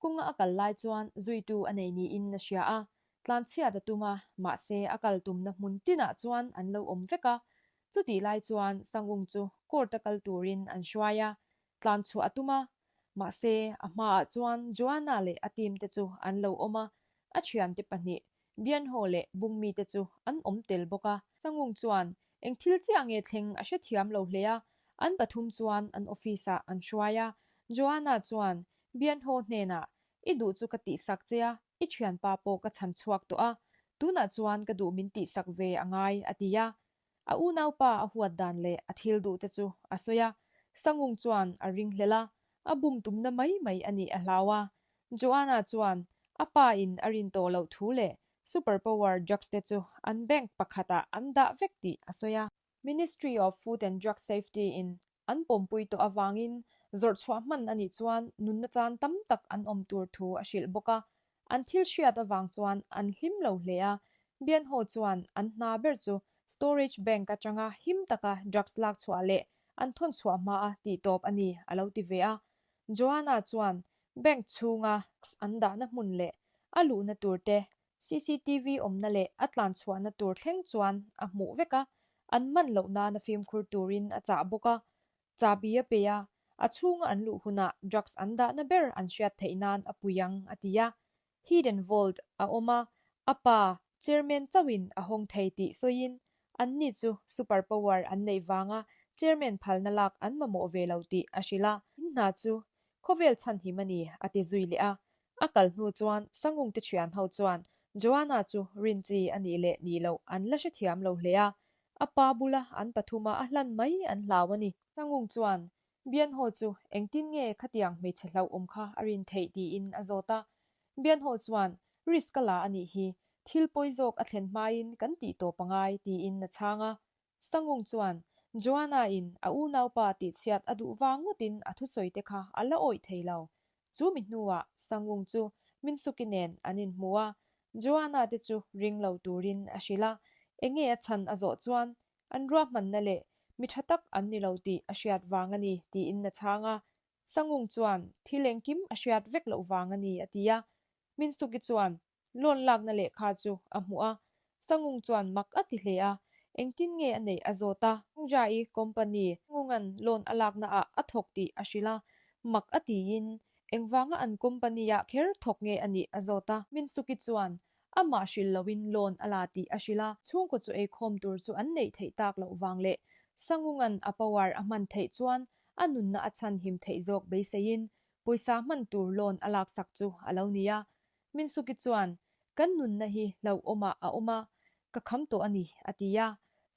Kawnga a kal lai chuan zuitu a nei niin a hria a, tlanchhiat a tum a, mahse a kal tumna hmun tinah chuan an lo awm vek a. Chutih lai chuan Sangung chu court a kal turin an hruai a, tlanchhuah a tum a, mahse a hmaah chuan Joanna leh a team te chu an lo awm a, a thiante pahnih Bianho leh Bungmi te chu an awm tel bawk a. Sangung chuan eng thil chiah nge thleng a hrethiam lo hle a, an pathum chuan an office ah an hruai a, Joanna chuan Bianho hnenah, I duh chu ka tihsak che a, i thianpa pawh ka chhan chhuak tawh a, tunah chuan ka duh min tihsak ve a ngai, a ti a. A unaupa a huat dan leh a thil duh te chu a sawi a, Sangung chuan a ringhlel a, a bum tumna mai mai a nih a hlau a. Joanna chuan a pa in a rin tawh loh thu leh super power drugs te chu an bank pakhatah an dah vek tih a sawi a. Ministry of Food and Drug Safety in an pawmpui tawh avangin zawrh chhuah hman a nih chuan nunna chan tam tak an awm tur thu a hrilh bawk a. An thil hriat avang chuan an hlim lo hle a, Bianho chuan an hna ber chu storage bank atanga him taka drugs lak chhuah leh an thawn chhuah hmaa tih tawp a ni a lo ti ve a. Joanna chuan bank chhunga an dahna hmun leh a luhna tur te CCTV awmna leh a tlan chhuahna tur thleng chuan a hmuh vek a, an man loh nana fimkhur turin a chah bawk a. Chahbi a pe a, a chhunga an luh hunah drugs an dahna ber an hriat theih nan a pui ang, a ti a. Hidden Vault a awm a, a pa, Chairman chauhin a hawng thei tih sawiin, anni chu super power an neih vanga Chairman phalna lak an mamawh ve lo tih a hrilh a. In hna chu khawvel chhanhim a ni, a ti zui leh a. A kal hnu chuan Sangungte thian ho chuan Joanna chu rin chi a nih leh nih loh an la hrethiam lo hle a, a pa bula an pathuma a hlan mai an hlau a ni. Sangung chuan Bianho chu engtin nge khatiang hmeichhe hlauhawm kha a rin theih tiin a zawt a. Bianho chuan risk a la a nih hi, thil pawi zawk a thlen hmain kan tih tawp a ngai tiin a chhang a. Sangung chuan Joanna in a unaupa tihchhiat a duh vang ngawtin a thusawi te kha a la awih thei lo. Chu mi hnuah Sangung chu Minsuki nen an inhmu a, Joanna te chu ring lo turin a hrilh a, enge a chhan a zawh chuan an ruahmanna leh mi tha tak an ni lo tih a hriat vang a ni tiin a chhang a. Sangung chuan thil engkim a hriat vek loh vang a ni a ti a. Minsuki chuan Loan lakna lehkha chu a hmuh a, Sangung chuan mak a ti hle a, engtin nge a neih a zawt a. Jai company Sangunga'n loan a lakna ah a thawk tih a hrilh a, mak a tiin engvanga an company ah kher thawk nge a nih a zawt a. Minsuki chuan amah hrilh loin loan a la tih a hrilh a, chhungkaw chu eikhawm tur chu an neih theih tak loh vang leh Sangunga'n a power a hman theih chuan a nunna a chhanhim theih zawk beiseiin pawisa hman tur loan a laksak chu a lo ni a. Minsuki chuan, Kan nunna hi hlauhawmah a awm a, ka kham tawh a ni, a ti a.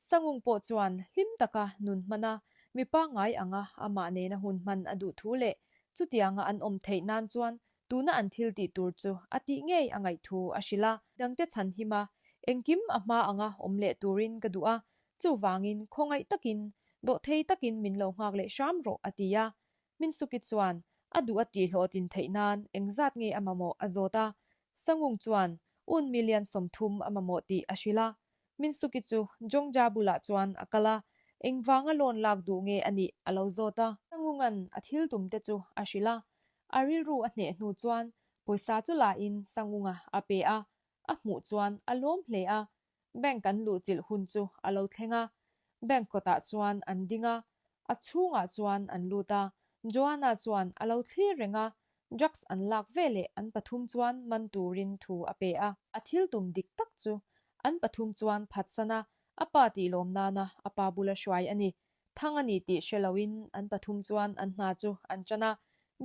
Sangung pawh chuan hlim taka nun hman a, Mi pangngai anga amah nena hun hman a duh thu leh chutianga an awm theih nan chuan tuna an thil tih tur chu a tih ngei a ngaih thu a hrilh a. Dangte chhan him a, engkim a hma anga awm leh turin ka duh a, chuvangin khawngaih takin, dawhthei takin min lo nghak leh hram rawh a ti a. Minsuki chuan a duh a tih hlawhtlin theih nan engzat nge a mamawh a zawt a, Sangung chuan un million 30 a mamawh tih a hrilh a. Minsuki chu Jongja bulah chuan a kal a, engvanga loan lak duh nge a nih a lo zawt a. Sangunga'n a thil tum te chu a hrilh a, a rilru a hneh hnu chuan pawisa chu la in Sangunga a pe a, a hmuh chuan a lawm hle a. Bank an luhchilh hun chu a lo thleng a, bank kawtah chuan an ding a, a chhungah chuan an lut a, Joanna chuan a lo thlir reng a, drugs an lak veleh an pathum chuan man turin thu a pe a. A thil tum dik tak chu an pathum chuan phatsan a, a pa tih lawm nana a pa bula hruai a ni. Thang a ni tih hre loin an pathum chuan an hna chu an tan a,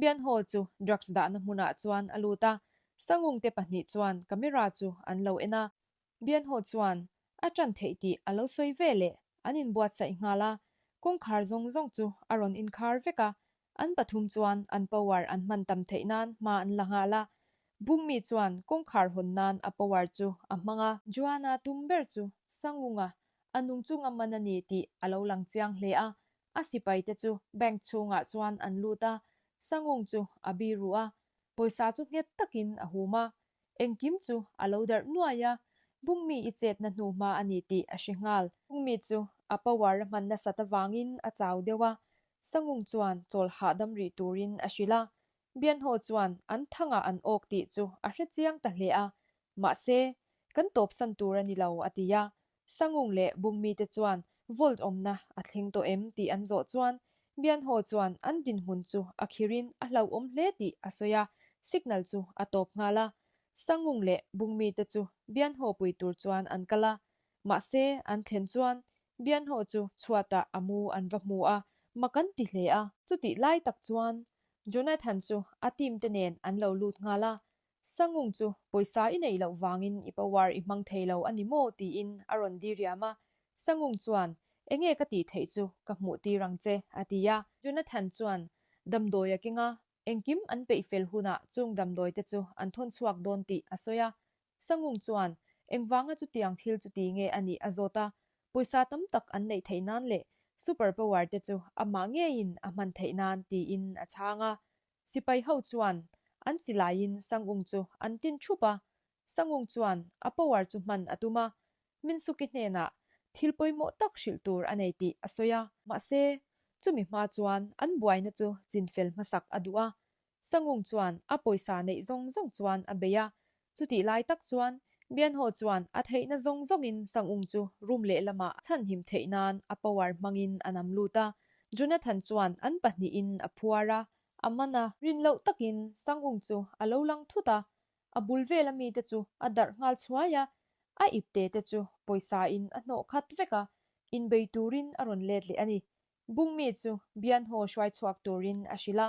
Bianho chu drugs dahna hmunah chuan a lut a, Sangungte pahnih chuan camera chu an lo en a. Bianho chuan a ṭan theih tih a lo sawi ve leh an inbuatsaih nghal a, kawngkhar zawng zawng chu a rawn inkhar vek a, an pathum chuan an power an hman tam theih nan hma an la nghal a, Bungmi chuan kawngkhar hawn nan a power chu a hmang a. Joanna tum ber chu Sangunga a nung chunga man a ni tih a lo lang chiang hle a, a sipaite chu bank chhungah chuan an lut a, Sangung chu a biru a, pawisa chu nghet takin a hum a, Engkim chu a lo darh nuai a, Bungmi i chetna hnu hma a ni tih a hre nghal. Bungmi chu a power a hman nasat avangin a chau deuh a, Sangung chuan chawl hahdam rih turin a hrilh a. Bianho chuan an thangah an awk tih chu a hre chiang ta hle a, mahse, kan tawpsan tur a ni lo a ti a. Sangung leh Bungmi te chuan Volt awmna a thleng tawh em tih an zawh chuan Bianho chuan an dinhmun chu a khirin a hlauhawm hle tih a sawi a, signal chu a tawp nghal a. Sangung leh Bungmi te chu Bianho pui tur chuan an kal a, mahse an thlen chuan Bianho chu chhuatah a mu an va hmu a, mak an ti hle a. Chutih lai tak chuan Jonathan chu a team te nen an lo lut nghal a, Sangung chu pawisa i neih loh vangin i power i hmang thei lo a ni maw? tiin a rawn diriam a. Sangung chuan, Enge ka tih theih chu ka hmuh tir ang che, a ti a. Jonathan chuan damdawi a keng a, engkim an peih fel hunah chung damdawi te chu an thawn chhuak dawn tih a sawi a. Sangung chuan, Engvanga chutiang thil chu ti nge a nih a zawt a, pawisa tam tak an neih theih nan leh super power te chu amah ngeiin a hman theih nan tiin a chhang a. Sipai ho chuan an silaiin Sangung chu an tin thup a, Sangung chuan a power chu hman a tum a, Minsuki hnenah thil pawimawh tak hrilh tur a nei tih a sawi a. Mahse, chumi hma chuan an buaina chu chinfel hmasak a duh a, Sangung chuan a pawisa neih zawng zawng chuan a bei a, Chutih lai tak chuan Bianho chuan a theihna zawng zawngin Sangung chu room lehlamah a chhanhim theih nan a power hmangin a nam lut a. Jonathan chuan an pahnihin a phuar a, a man a. Rin loh takin Sangung chu a lo lang thut a, a bul vela mite chu a darh nghal chhuai a, a ipte te chu pawisa in a hnawh khat vek a, inbei turin a rawn let leh a ni. Bungmi chu Bianho hruai chhuak turin a hrilh a,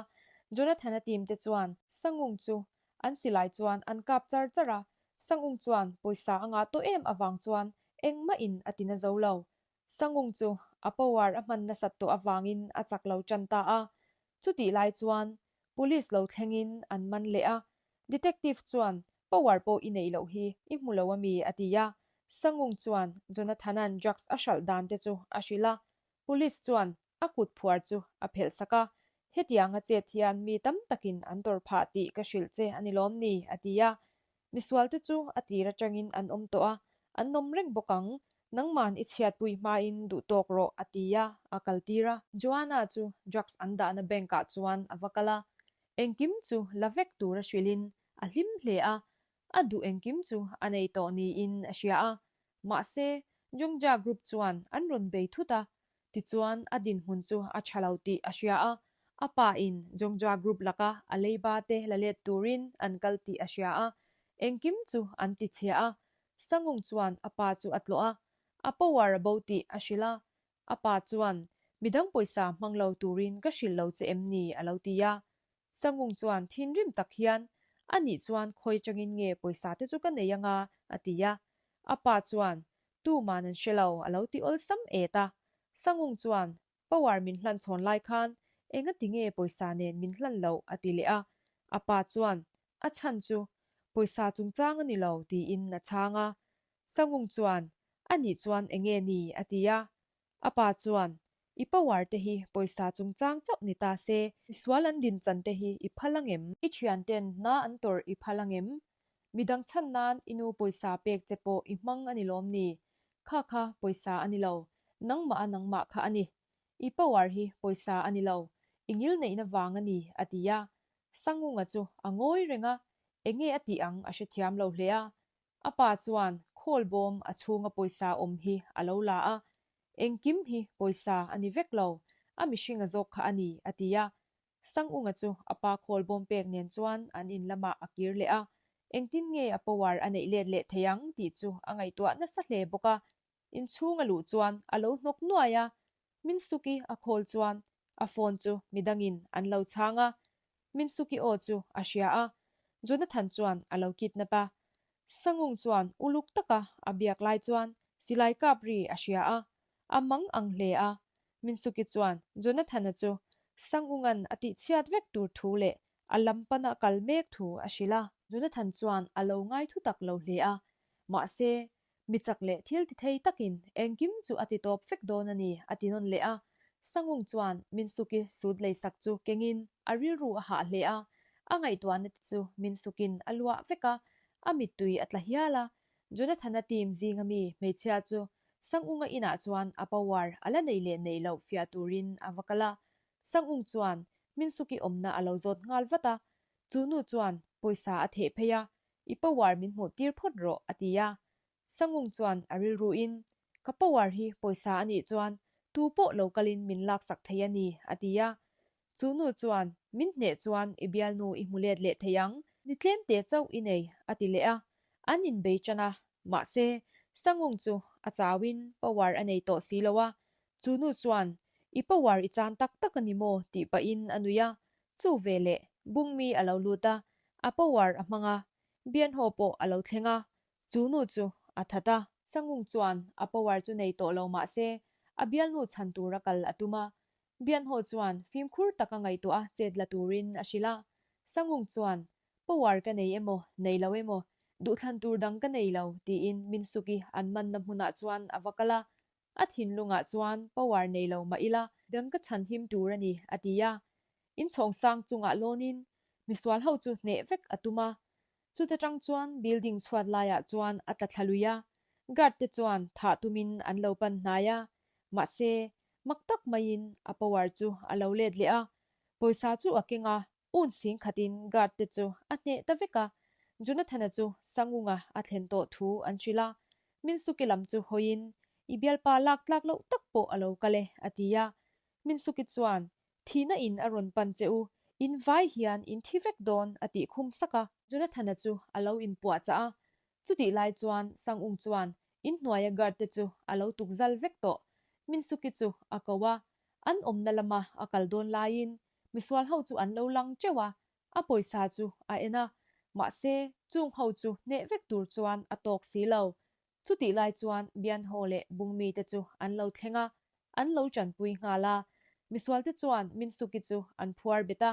Jonathan-a team te chuan Sangung chu an silai chuan an kap char char a, Sangung chuan pawisa a ngah tawh em avang chuan engmah in a ti na zo lo. Sangung chu a power a hman nasat tawh avangin a chak lo tan ta a, chutih lai chuan Police lo thlengin an man leh a, Detective chuan power pawh i neih loh hi i hmu lo ami a ti a, Sangung chuan Jonathan-a'n drugs a hralh dan te chu a hrilh a, Police chuan a kut phuar chu a phelh sak a, Hetiang a chet hian mi tam takin an tawrh phah tih ka hrilh che a ni lawm ni? a ti a. Misualte chu a tir atangin an awm tawh a, an awm reng bawk ang, nangman i chhiatpui hmain duh tawk rawh a ti a, a kaltir a. Joanna chu drugs an dahna bank ah chuan a va kal a, engkim chu la vek tura hrilhin a hlim hle a, a duh engkim chu a nei tawh niin a hria a. Mahse, Jungja Group chuan an rawn bei thut a, tichuan a dinhmun chu a tha lo tih a hria a, a pa in Jungja Group laka a leiba te la let turin an kal tih a hria a, engkim chu an ti chhia a. Sangung chuan a pa chu a tlawh a, a power a bo tih a hrilh a, a pa chuan midang pawisa hmang lo turin ka hrilh lo che em ni a lo ti a. Sangung chuan thinrim tak hian, A nih chuan khawi changin nge pawisa te chu ka nei anga? a ti a. A pa chuan, Tuman an hre lo, a lo ti awlsam et a. Sangung chuan, Power min hlan chhawn lai khan engati nge pawisa nen min hlan loh a ti leh a. A pa chuan, A chhan chu pawisa chungchang a ni lo tiin a chhang a. Sangung chuan, A nih chuan enge ni? a ti a. A pa chuan, I power te hi pawisa chungchang chauh ni ta se, misual an din chan te hi i phal angem? I thian ten hna an tawrh i phal angem? Midang chhan nan i nu pawisa pek che pawh i hmang a ni lawm ni? Kha kha pawisa a ni lo, nangmah a nangmah kha a ni. I power hi pawisa a ni lo, i ngil neihna vang a ni, a ti a. Sangunga chu a ngawi reng a, enge a tih ang a hrethiam lo hle a. A pa chuan khawl bawm a chhunga pawisa awm hi a lo la a, Engkim hi pawisa a ni vek lo, a mihringa zawk kha a ni, a ti a. Sangunga chu a pa khawl bawm pek nen chuan an in lamah a kir leh a, engtin nge a power a neih let leh thei ang tih chu a ngaihtuah nasa hle bawk a. Inchhung a luh chuan a lo hnawk nuai a, Minsuki a khawl chuan a phone chu midangin an lo chhang a, Minsuki aw chu a hria a, Jonathan chuan a lo kidnap a. Sangung chuan uluk taka a biak lai chuan silai kap ri a hria a, a mang ang hle a. Minsuki chuan Jonathan-a chu Sangunga'n a tihchhiat vek tur thu leh a lam pana kal mek thu a hrilh a. Jonathan chuan a lo ngai thu tak lo hle a, mahse Mi chak leh thil ti thei takin engkim chu a ti tawp vek dawn a ni, a ti nawn leh a. Sangung chuan Minsuki sut leisak chu kengin a rilru a hah hle a, a ngaihtuahna te chu Minsukin a luah vek a, a mittui a tla hial a. Jonathana team zinga mi hmeichhia chu Sangunga inah chuan a power a la nei leh nei loh fiah turin a va kal a. Sangung chuan Minsuki awmna a lo zawt nghal vat a, chu nu chuan pawisa a theh phei a, I power min hmuh tir phawt rawh, a ti a. Sangung chuan a rilruin, Ka power hi pawisa a nih chuan tu pawh lo kalin min laksak thei a ni, a ti a. Chu nu chuan, Min hneh chuan i bialnu i hmu let leh thei ang, ni tlem te chauh i nei, a ti leh a. An inbei tan a, mahse, Sangung chu a chauin power a nei tawh si lo a. Chu nu chuan, I power i chan tak tak a ni maw? tih pahin a nui a. Chu veleh Bungmi a lo lut a, a power a hmang a, Bianhaw pawh a lo thleng a, chu nu chu a that a. Sangung chuan a power chu nei tawh lo mah se, a bialnu chhan tura kal a tum a. Bianhaw chuan fimkhur taka ngaihtuah a chet la turin a hrilh a. Sangung chuan, Power ka nei emaw, nei lo emaw, duhthlan tur dang ka nei lo, tiin Minsuki an manna hmunah chuan a va kal a. A thinlungah chuan power nei lo mah ila, dang ka chhan him tur a ni, a ti a. Inchhawng sang chungah lawnin misual ho chu hneh vek a tum a. Chuta tang chuan building chhuat laiah chuan a tla thla lui a. Guard te chuan thah tumin an lo pan hnai a. Mahse, mak tak maiin a power chu a lo let leh a. Pawisa chu a keng a, Un sing khatin guard te chu a hneh ta vek a, Jonathana chu Sangunga a thlen tawh thu an hrilh a. Minsuki lam chu hawiin, I bialpa lak tlak loh tak pawh a lo kal e, a ti a. Minsuki chuan, Thihna in a rawn pan che u, in vai hian in thi vek dawn, a tih khum sak a. Jonathana chu a lo inpuahchah a, chutih lai chuan Sangung chuan inhnuaia guard te chu a lo tuk zal vek tawh. Minsuki chu a ko a, an awmna lama a kal dawn laiin Misual ho chu an lo lang teuh a, a pawisa chu a en a, mahse chung ho chu hneh vek tur chuan a tawk si lo. Chutih lai chuan Bianho leh Bungmi te chu an lo thleng a, an lo tanpui nghal a. Misual te chuan Minsuki chu an phuar bet a,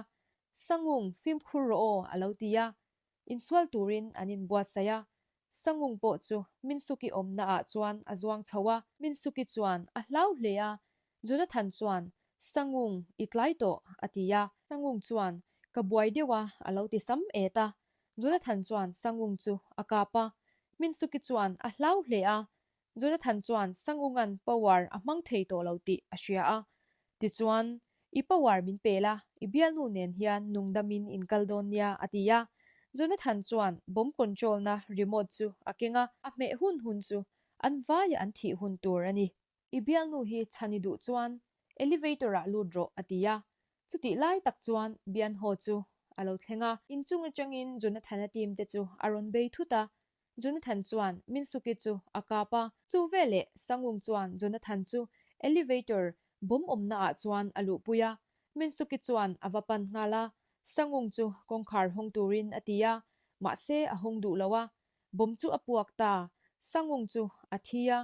Sangung, fimkhur rawh aw a lo ti a. Insual turin an inbuatsaih a, Sangung pawh chu Minsuki awmna ah chuan a zuang chho a. Minsuki chuan a hlau hle a, Jonathan chuan, Sangung, i tlai tawh, a ti a. Sangung chuan, Ka buai deuh a, a lo ti sam et a. Jonathan chuan Sangung chu a kap a. Minsuki chuan a hlau hle a, Jonathan chuan Sangunga'n power a hmang thei tawh lo tih a hria a. Tichuan, I power min pe la, i bialnu nen hian nungdamin in kal dawn nia, a ti a. Jonathan chuan bomb control na remote chu a keng a. A hmeh hun hun chu an vaia an thih hun tur a ni. I bialnu hi chhan i duh chuan elevator ah lut rawh, a ti a. Chutih lai tak chuan Bianho chu a lo thleng a. Inchung atangin Jonathan-a team te chu a rawn bei thut a. Jonathan chuan Minsuki chu a kap a. Chu veleh Sangung chuan Jonathan chu elevator bomb awmna ah chuan a luhpui a. Minsuki chuan a va pan nghal a. Sangung chu kawngkhar hawng turin a ti a, mahse a hawng duh lo a. Bomb chu a puak ta. Sangung chu a thi a.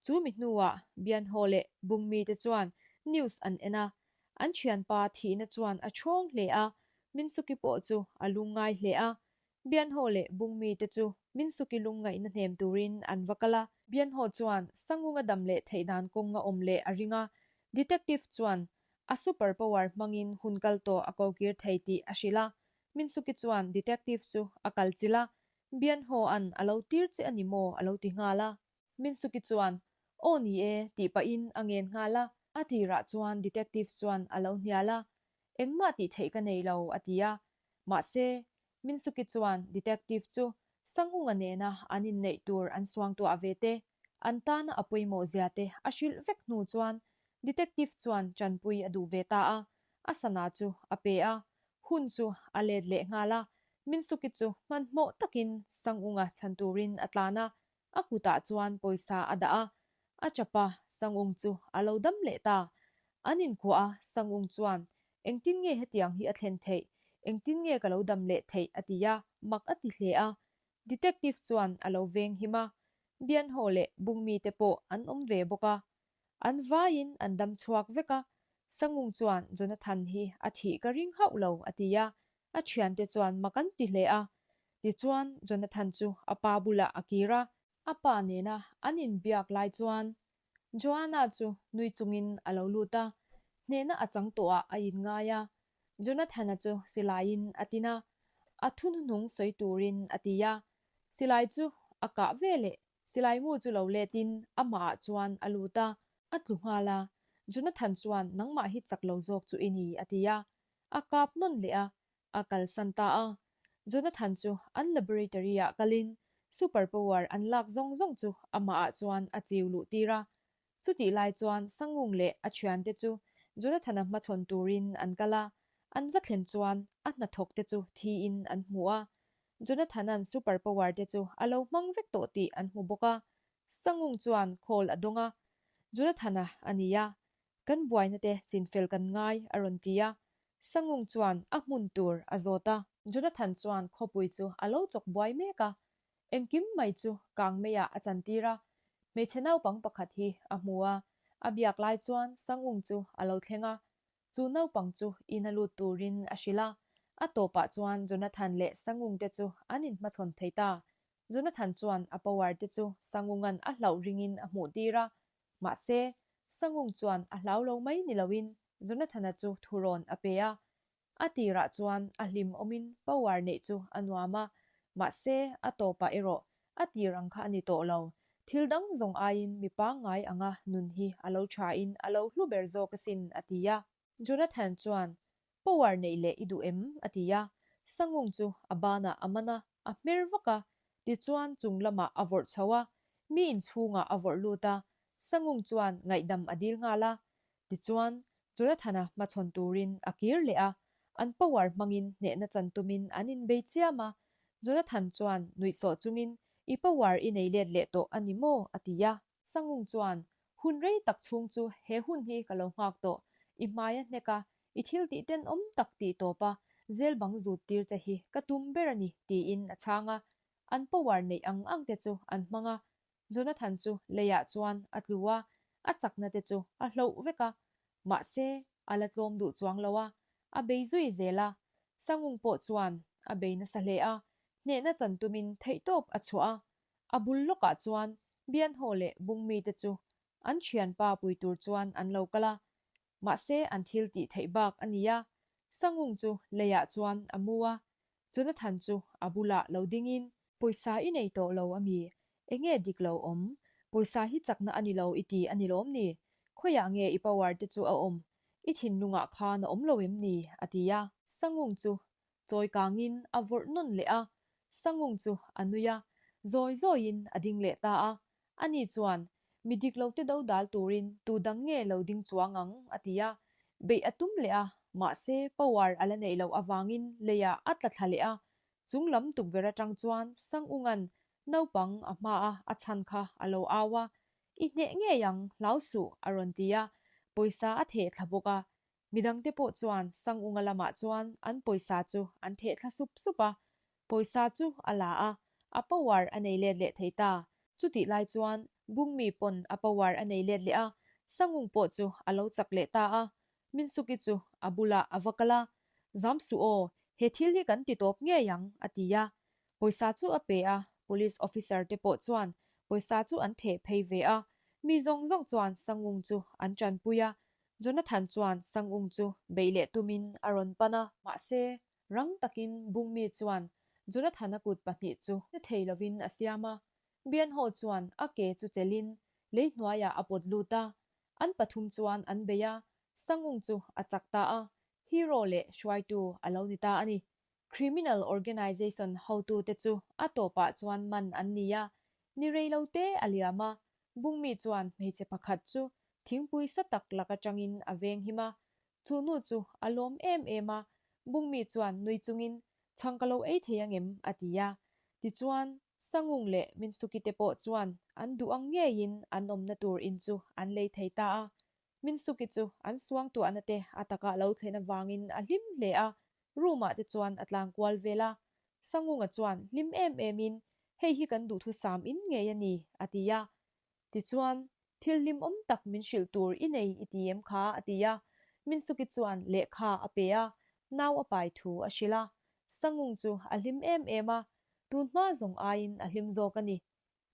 Chu mi hnuah Bianho leh Bungmi te chuan News an en a, an thianpa thihna chuan a chhawng hle a, Minsuki pawh chu a lungngai hle a. Bianho leh Bungmi te chu Minsuki lungngaihna hnem turin an va kal a. Bianho chuan Sangunga dam leh theih dan kawng a awm leh a ring a, Detective chuan a super power hmangin hun kal tawh a kokir thei tih a hrilh a. Minsuki chuan Detective chu a kal chilh a, Bianho an a lo tir che a ni maw a lo ti nghal a. Minsuki chuan, Aw ni e, tih pahin a ngen nghal a. A tirah chuan detective chuan a lo hnial a, Engmah tih theih ka nei lo, a ti a. Mahse, Minsuki chuan detective chu Sangunga nena an inneih tur an suangtuah ve te, an tana a pawimawh zia te a hrilh vek hnu chuan detective chuan tanpui a duh ve ta a, a sana chu a pe a, hun chu a let leh nghal a. Minsuki chu hmanhmawh takin Sangunga chhan turin a tlan a, A kutah chuan pawisa a dah a, a chap a, Sangung chu a lo dam leh ta. An inkuah a, Sangung chuan, Engtin nge hetiang hi a thlen theih? Engtin nge ka lo dam leh theih? a ti a, mak a ti hle a. Detective chuan a lo veng him a, Bianho leh Bungmi te pawh an awm ve bawk a. An vaiin an dam chhuak vek a, Sangung chuan Jonathan hi a thih ka ring hauh lo, a ti a, A thiante chuan mak an ti hle a. Tichuan, Jonathan chu a pa bulah a kir a. A pa nena an inbiak lai chuan Joanna chu nui chungin a lo lut a, hnehna a chang tawhah a inngai a. Jonathan-a chu silaiin a tin a, a thuhnuhnung sawi turin a ti a. Silai chu a kah veleh silaimu chu lo letin amahah chuan a lut a. A tlu nghal a, Jonathan chuan nangmah hi chak lo zawk chu i ni a ti a. A kap nawn leh a, a kalsan ta a. Jonathan chu an laboratory ah kalin super power an lak zawng zawng chu amah ah chuan a chiu luh tir a. Chutih lai chuan Sangung leh a thiante chu Jonathan-a hmachhawn turin an kal a, an va thlen chuan a hnathawk te chu thiin an hmu a. Jonathan-a'n super power te chu a lo hmang vek tawh tih an hmu bawk a. Sangung chuan call a dawng a, Jonathan-a a ni a, Kan buaina te chinfel kan ngai, a rawn ti a. Sangung chuan a hmun tur a zawt a. Jonathan chuan khawpui chu a lo chawk buai mek a. Engkim mai chu kang meiah a chantir a. Hmeichhe naupang pakhat hi a hmu a. A biak lai chuan Sangung chu a lo thleng a. Chu naupang chu ina lut turin a hrilh a. A tawpah chuan Jonathan leh Sangung te chu an inhmachhawn thei ta. Jonathan chuan a power te chu Sangunga'n a hlauh ringin a hmuh tir a. Mahse, Sangung chuan a hlau lo mai ni loin Jonathana chu thurawn a pe a. A tirah chuan a hlim awmin power neih chu a nuam a, mahse a tawpah erawh a tir ang kha a ni tawh lo. Thil dang zawng aiin mi pangngai anga nun hi a lo thain a lo hlu ber zawk asin, a ti a. Jonathan chuan, Power neih leh i duh em? a ti a. Sangung chu a banah a man a, a hmer vak a, tichuan chung lamah a vawrh chho a, mi inchhungah a vawrh lut a, Sangung chuan ngaihdam a dil nghal a. Tichuan, Jonathana hmachhawn turin a kir leh a, an power hmangin hnehna chan tumin an inbei chiam a. Jonathan chuan nuihsawh chungin, I power i nei let leh tawh a ni maw? a ti a. Sangung chuan, Hun rei tak chhung chu he hun hi ka lo nghak tawh, i hmai a hnek a, i thil tih tenawm tak tih tawp a, zel bang zut tir che hi ka tum ber a ni, tiin a chhang a. An power neih ang ang te chu an hmang a. Jonathan chu leiah chuan a tlu a, a chakna te chu a hloh vek a. Mahse, a la tlawm duh chuang lo a, a bei zui zel a. Sangung pawh chuan a bei nasa hle a, hnehna chan tumin theihtawp a chhuah a. A bul lawkah chuan Bianho leh Bungmite chu an thianpa pui tur chuan an lo kal a, mahse an thil tih theih bak a ni a, Sangung chu leiah chuan a mu a, Jonathan chu a bulah lo dingin. Pawisa i nei tawh lo a mi? Enge dik lo awm? Pawisa hi chakna a ni lo i ti a ni lawm ni? Khawiah nge i power te chu a awm? I thinlungah khan a awm lo em ni? a ti a. Sangung chu Chawi kangin a vawrh nawn leh a, Sangung chu a nui a, zawi zawiin a ding leh ta a. Ani chuan, Mi dik lo te do dal turin tu dang nge lo ding chuang ang? a ti a. Beih a tum leh a, mahse power a la neih loh avangin leiah a tla thla leh a. Chung lam tukverh atang chuan Sangunga'n naupang a hmaa a chhan kha a lo au a, I hneh ngei ang, hlau suh, a rawn ti a, pawisa a theh thla bawk a. Midangte pawh chuan Sangunga lamah chuan an pawisa chu an theh thla sup sup a, pawisa chu a la a, a power a nei let leh thei ta. Chutih lai chuan Bungmi pawn a power a nei let leh a, Sangung pawh chu a lo chak leh ta a, Minsuki chu a bulah a va kal a, Zam suh aw, he thil hi kan ti tawp ngei ang, a ti a. Pawisa chu a pe a, Police officer te pawh chuan pawisa chu an theh phei ve a. Mi zawng zawng chuan Sangung chu an tanpui a, Jonathan chuan Sangung chu beih leh tumin a rawn pan a. Mahse, rang takin Bungmi chuan Jonathan-a kut pahnih chu che thei lovin a siam a, Bianho chuan a ke chu chelhin lei hnuaiah a pawt lut a, an pathum chuan an bei a, Sangung chu a chak ta a, hero leh hruaitu a lo ni ta a ni. Criminal organization hotute chu a tawpah chuan man an ni a, ni rei lo te a liam a, Bungmi chuan hmeichhe pakhat chu thingpui sa tak lak atangin a veng him a, chu nu chu a lawm em em a, Bungmi chuan nui chungin chhang ka lo ei thei angem a ti a, tichuan Sangung leh Minsuki te pawh chuan an duh ang ngeiin an awmna tur in chu an lei thei ta a. Minsuki chu an suangtuahna te a takah lo thlen avangin a hlim hle a, room ah te chuan a tlang kual vel a. Sangunga chuan hlim em em in, Hei hi kan duhthusam in ngei a ni, a ti a. Tichuan, Thil hlimawm tak min hrilh tur i nei i ti em kha? a ti a. Minsuki chuan lehkha a pe a, nau a pai thu a hrilh a. Sangung chu a hlim em em a, tun hma zawng aiin a hlim zawk a ni.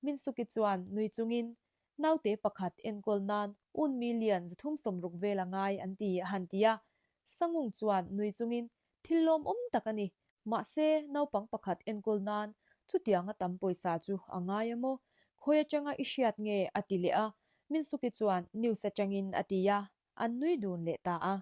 Minsuki chuan nui chungin, Naute pakhat enkawl nan un million 360 vel a ngai an ti a han ti a. Sangung chuan nui chungin, Thil lawmawm tak a ni. Mahse, naupang pakhat enkawl nan chutianga tam pawisa chu a ngai a maw? Khawi atanga i hriat nge? a ti leh a. Minsuki chuan news atangin a ti a, an nui dun leh ta a.